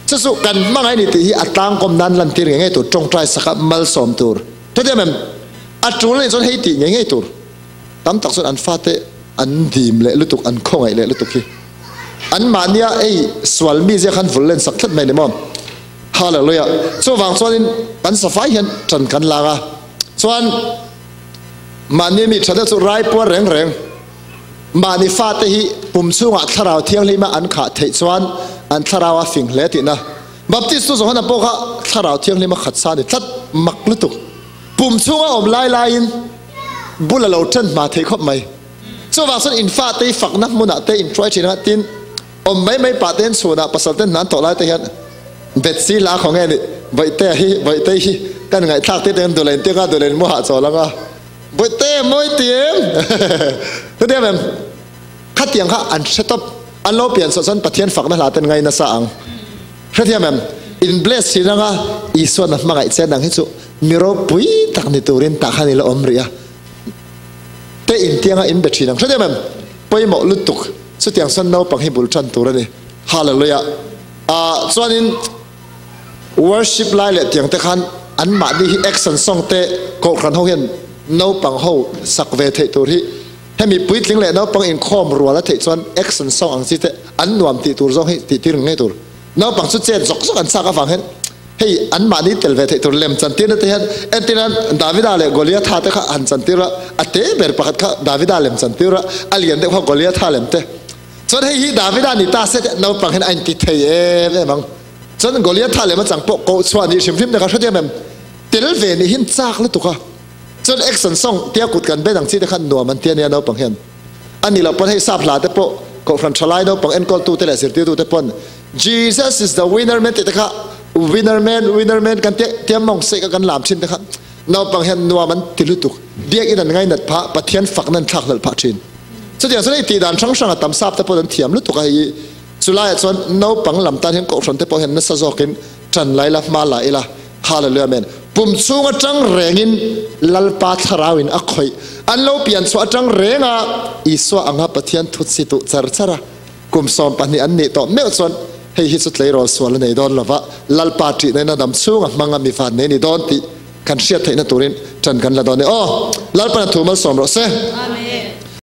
chu chu kan hmangaih ni tih hi a tlangkawm nan lantir ngei ngei tur, tawngtai sak a malsawm tur. Chutiang em, A tul anih chuan hei tih ngei ngei tur tam tak chuan an fate an dim leh lutuk, an khawngaih leh lutuk hi an mahnia ei sual mi zia khan vul len sak tlat mai ni maw? Hallelujah! Chuvang chuanin kan safai hian tan kan lak a, chuan mahni mi tha deuh chu rai puar reng reng mahni fate hi pum chhungah thlarau thianghlima an khah theih chuan an thlarau a fing hle tihna. Baptist tu Johana pawh kha thlarau thianghlima khat sa a ni tlat mak lutuk. Pum chhunga awm lai laiin bul a lo ṭan hma thei khawp mai. Chuvang chuan in fate i fakna hmunah te in hruai ṭhin a, tin, awm mai mai pah te'n chhunah pasal ten hna an thawh lai te hian Betsy la khaw nge ni, Bawihtea hi, Bawihtei hi kan ngaihthlak tir teng duhlein tia ka duhlein mu hahchawl ang a, Bawihte mawi ti em? Hetiang em? Khatiang kha an hre tawp, an lo pian chhuah chuan Pathian fakna hla ten ngai nasa ang. Hrethiam em? In bless thin anga Isuan a hmangaih che nang hi chu mi ropui tak ni turin tah khan i la awm rih a. Te intianga in be thin ang. Hrethiam em? Pawimawh lutuk chutiang chuan naupang hi bul tan tur a ni. Hallelujah. Ah chuanin worship lai leh tiang te khan anmahni hi action song te kohhran ho hian naupang ho sak ve theih tur hi Hemi puitling leh naupang inkhawm rual a theih chuan action song ang chi te an nuam tih tur zawng hi tih tir ngei tur. Naupang chu chet zawk zawk an chak avang hian hei anmahni tel ve theih tur lem chantirna te hian entirnan Davida leh Goliatha te kha han chantir a, a te ber pakhat kha Davida lem chantir a, a lian deuh kha Goliatha lem te. Chuan hei hi Davida ni ta se te naupang hian a inti thei em em ang. Chuan Goliatha lem a chang pawh koh chhuah nih hrim hrim te kha hrethiam em? Tel ve nih hin chak lutuk a. Chuan action song tia kut kan ben ang chi te khan nuam an ti ania naupang hian. A ni loh pawn hei sap hla te pawh kohhran thalai naupang enkawltu te leh zirtirtu te pawn Jesus is the winner man tih te kha winner man winner man kan tia tia mawng seih kha kan lam thin te kha naupang hian nuam an ti lutuk. Biakinn an ngainat phah, Pathian fakna an thlak hlelh phah thin. Chutiang chuan hei tih dan hrang hrang a tam sap te pawn an thiam lutuk a hei chulaiah chuan naupang lam tan hian kohhran te pawh hian nasa zawkin tan lai la hma la ila. Hallelujah Amen. Pum chhung atang rengin Lalpa thlarauin a khawih. An lo pian chhuah atang renga Isua anga Pathian thut si tuh char char a, kum 12 an nih tawh meuh chuan hei hi chu tleirawl sual a nei dawn lova, Lalpa ṭihna in a dam chhunga hmanga mi van nei ni dawn tih kan hriat theihna turin ṭan kan la dawn e. Aw, Lalpan a thu malsawm rawh se.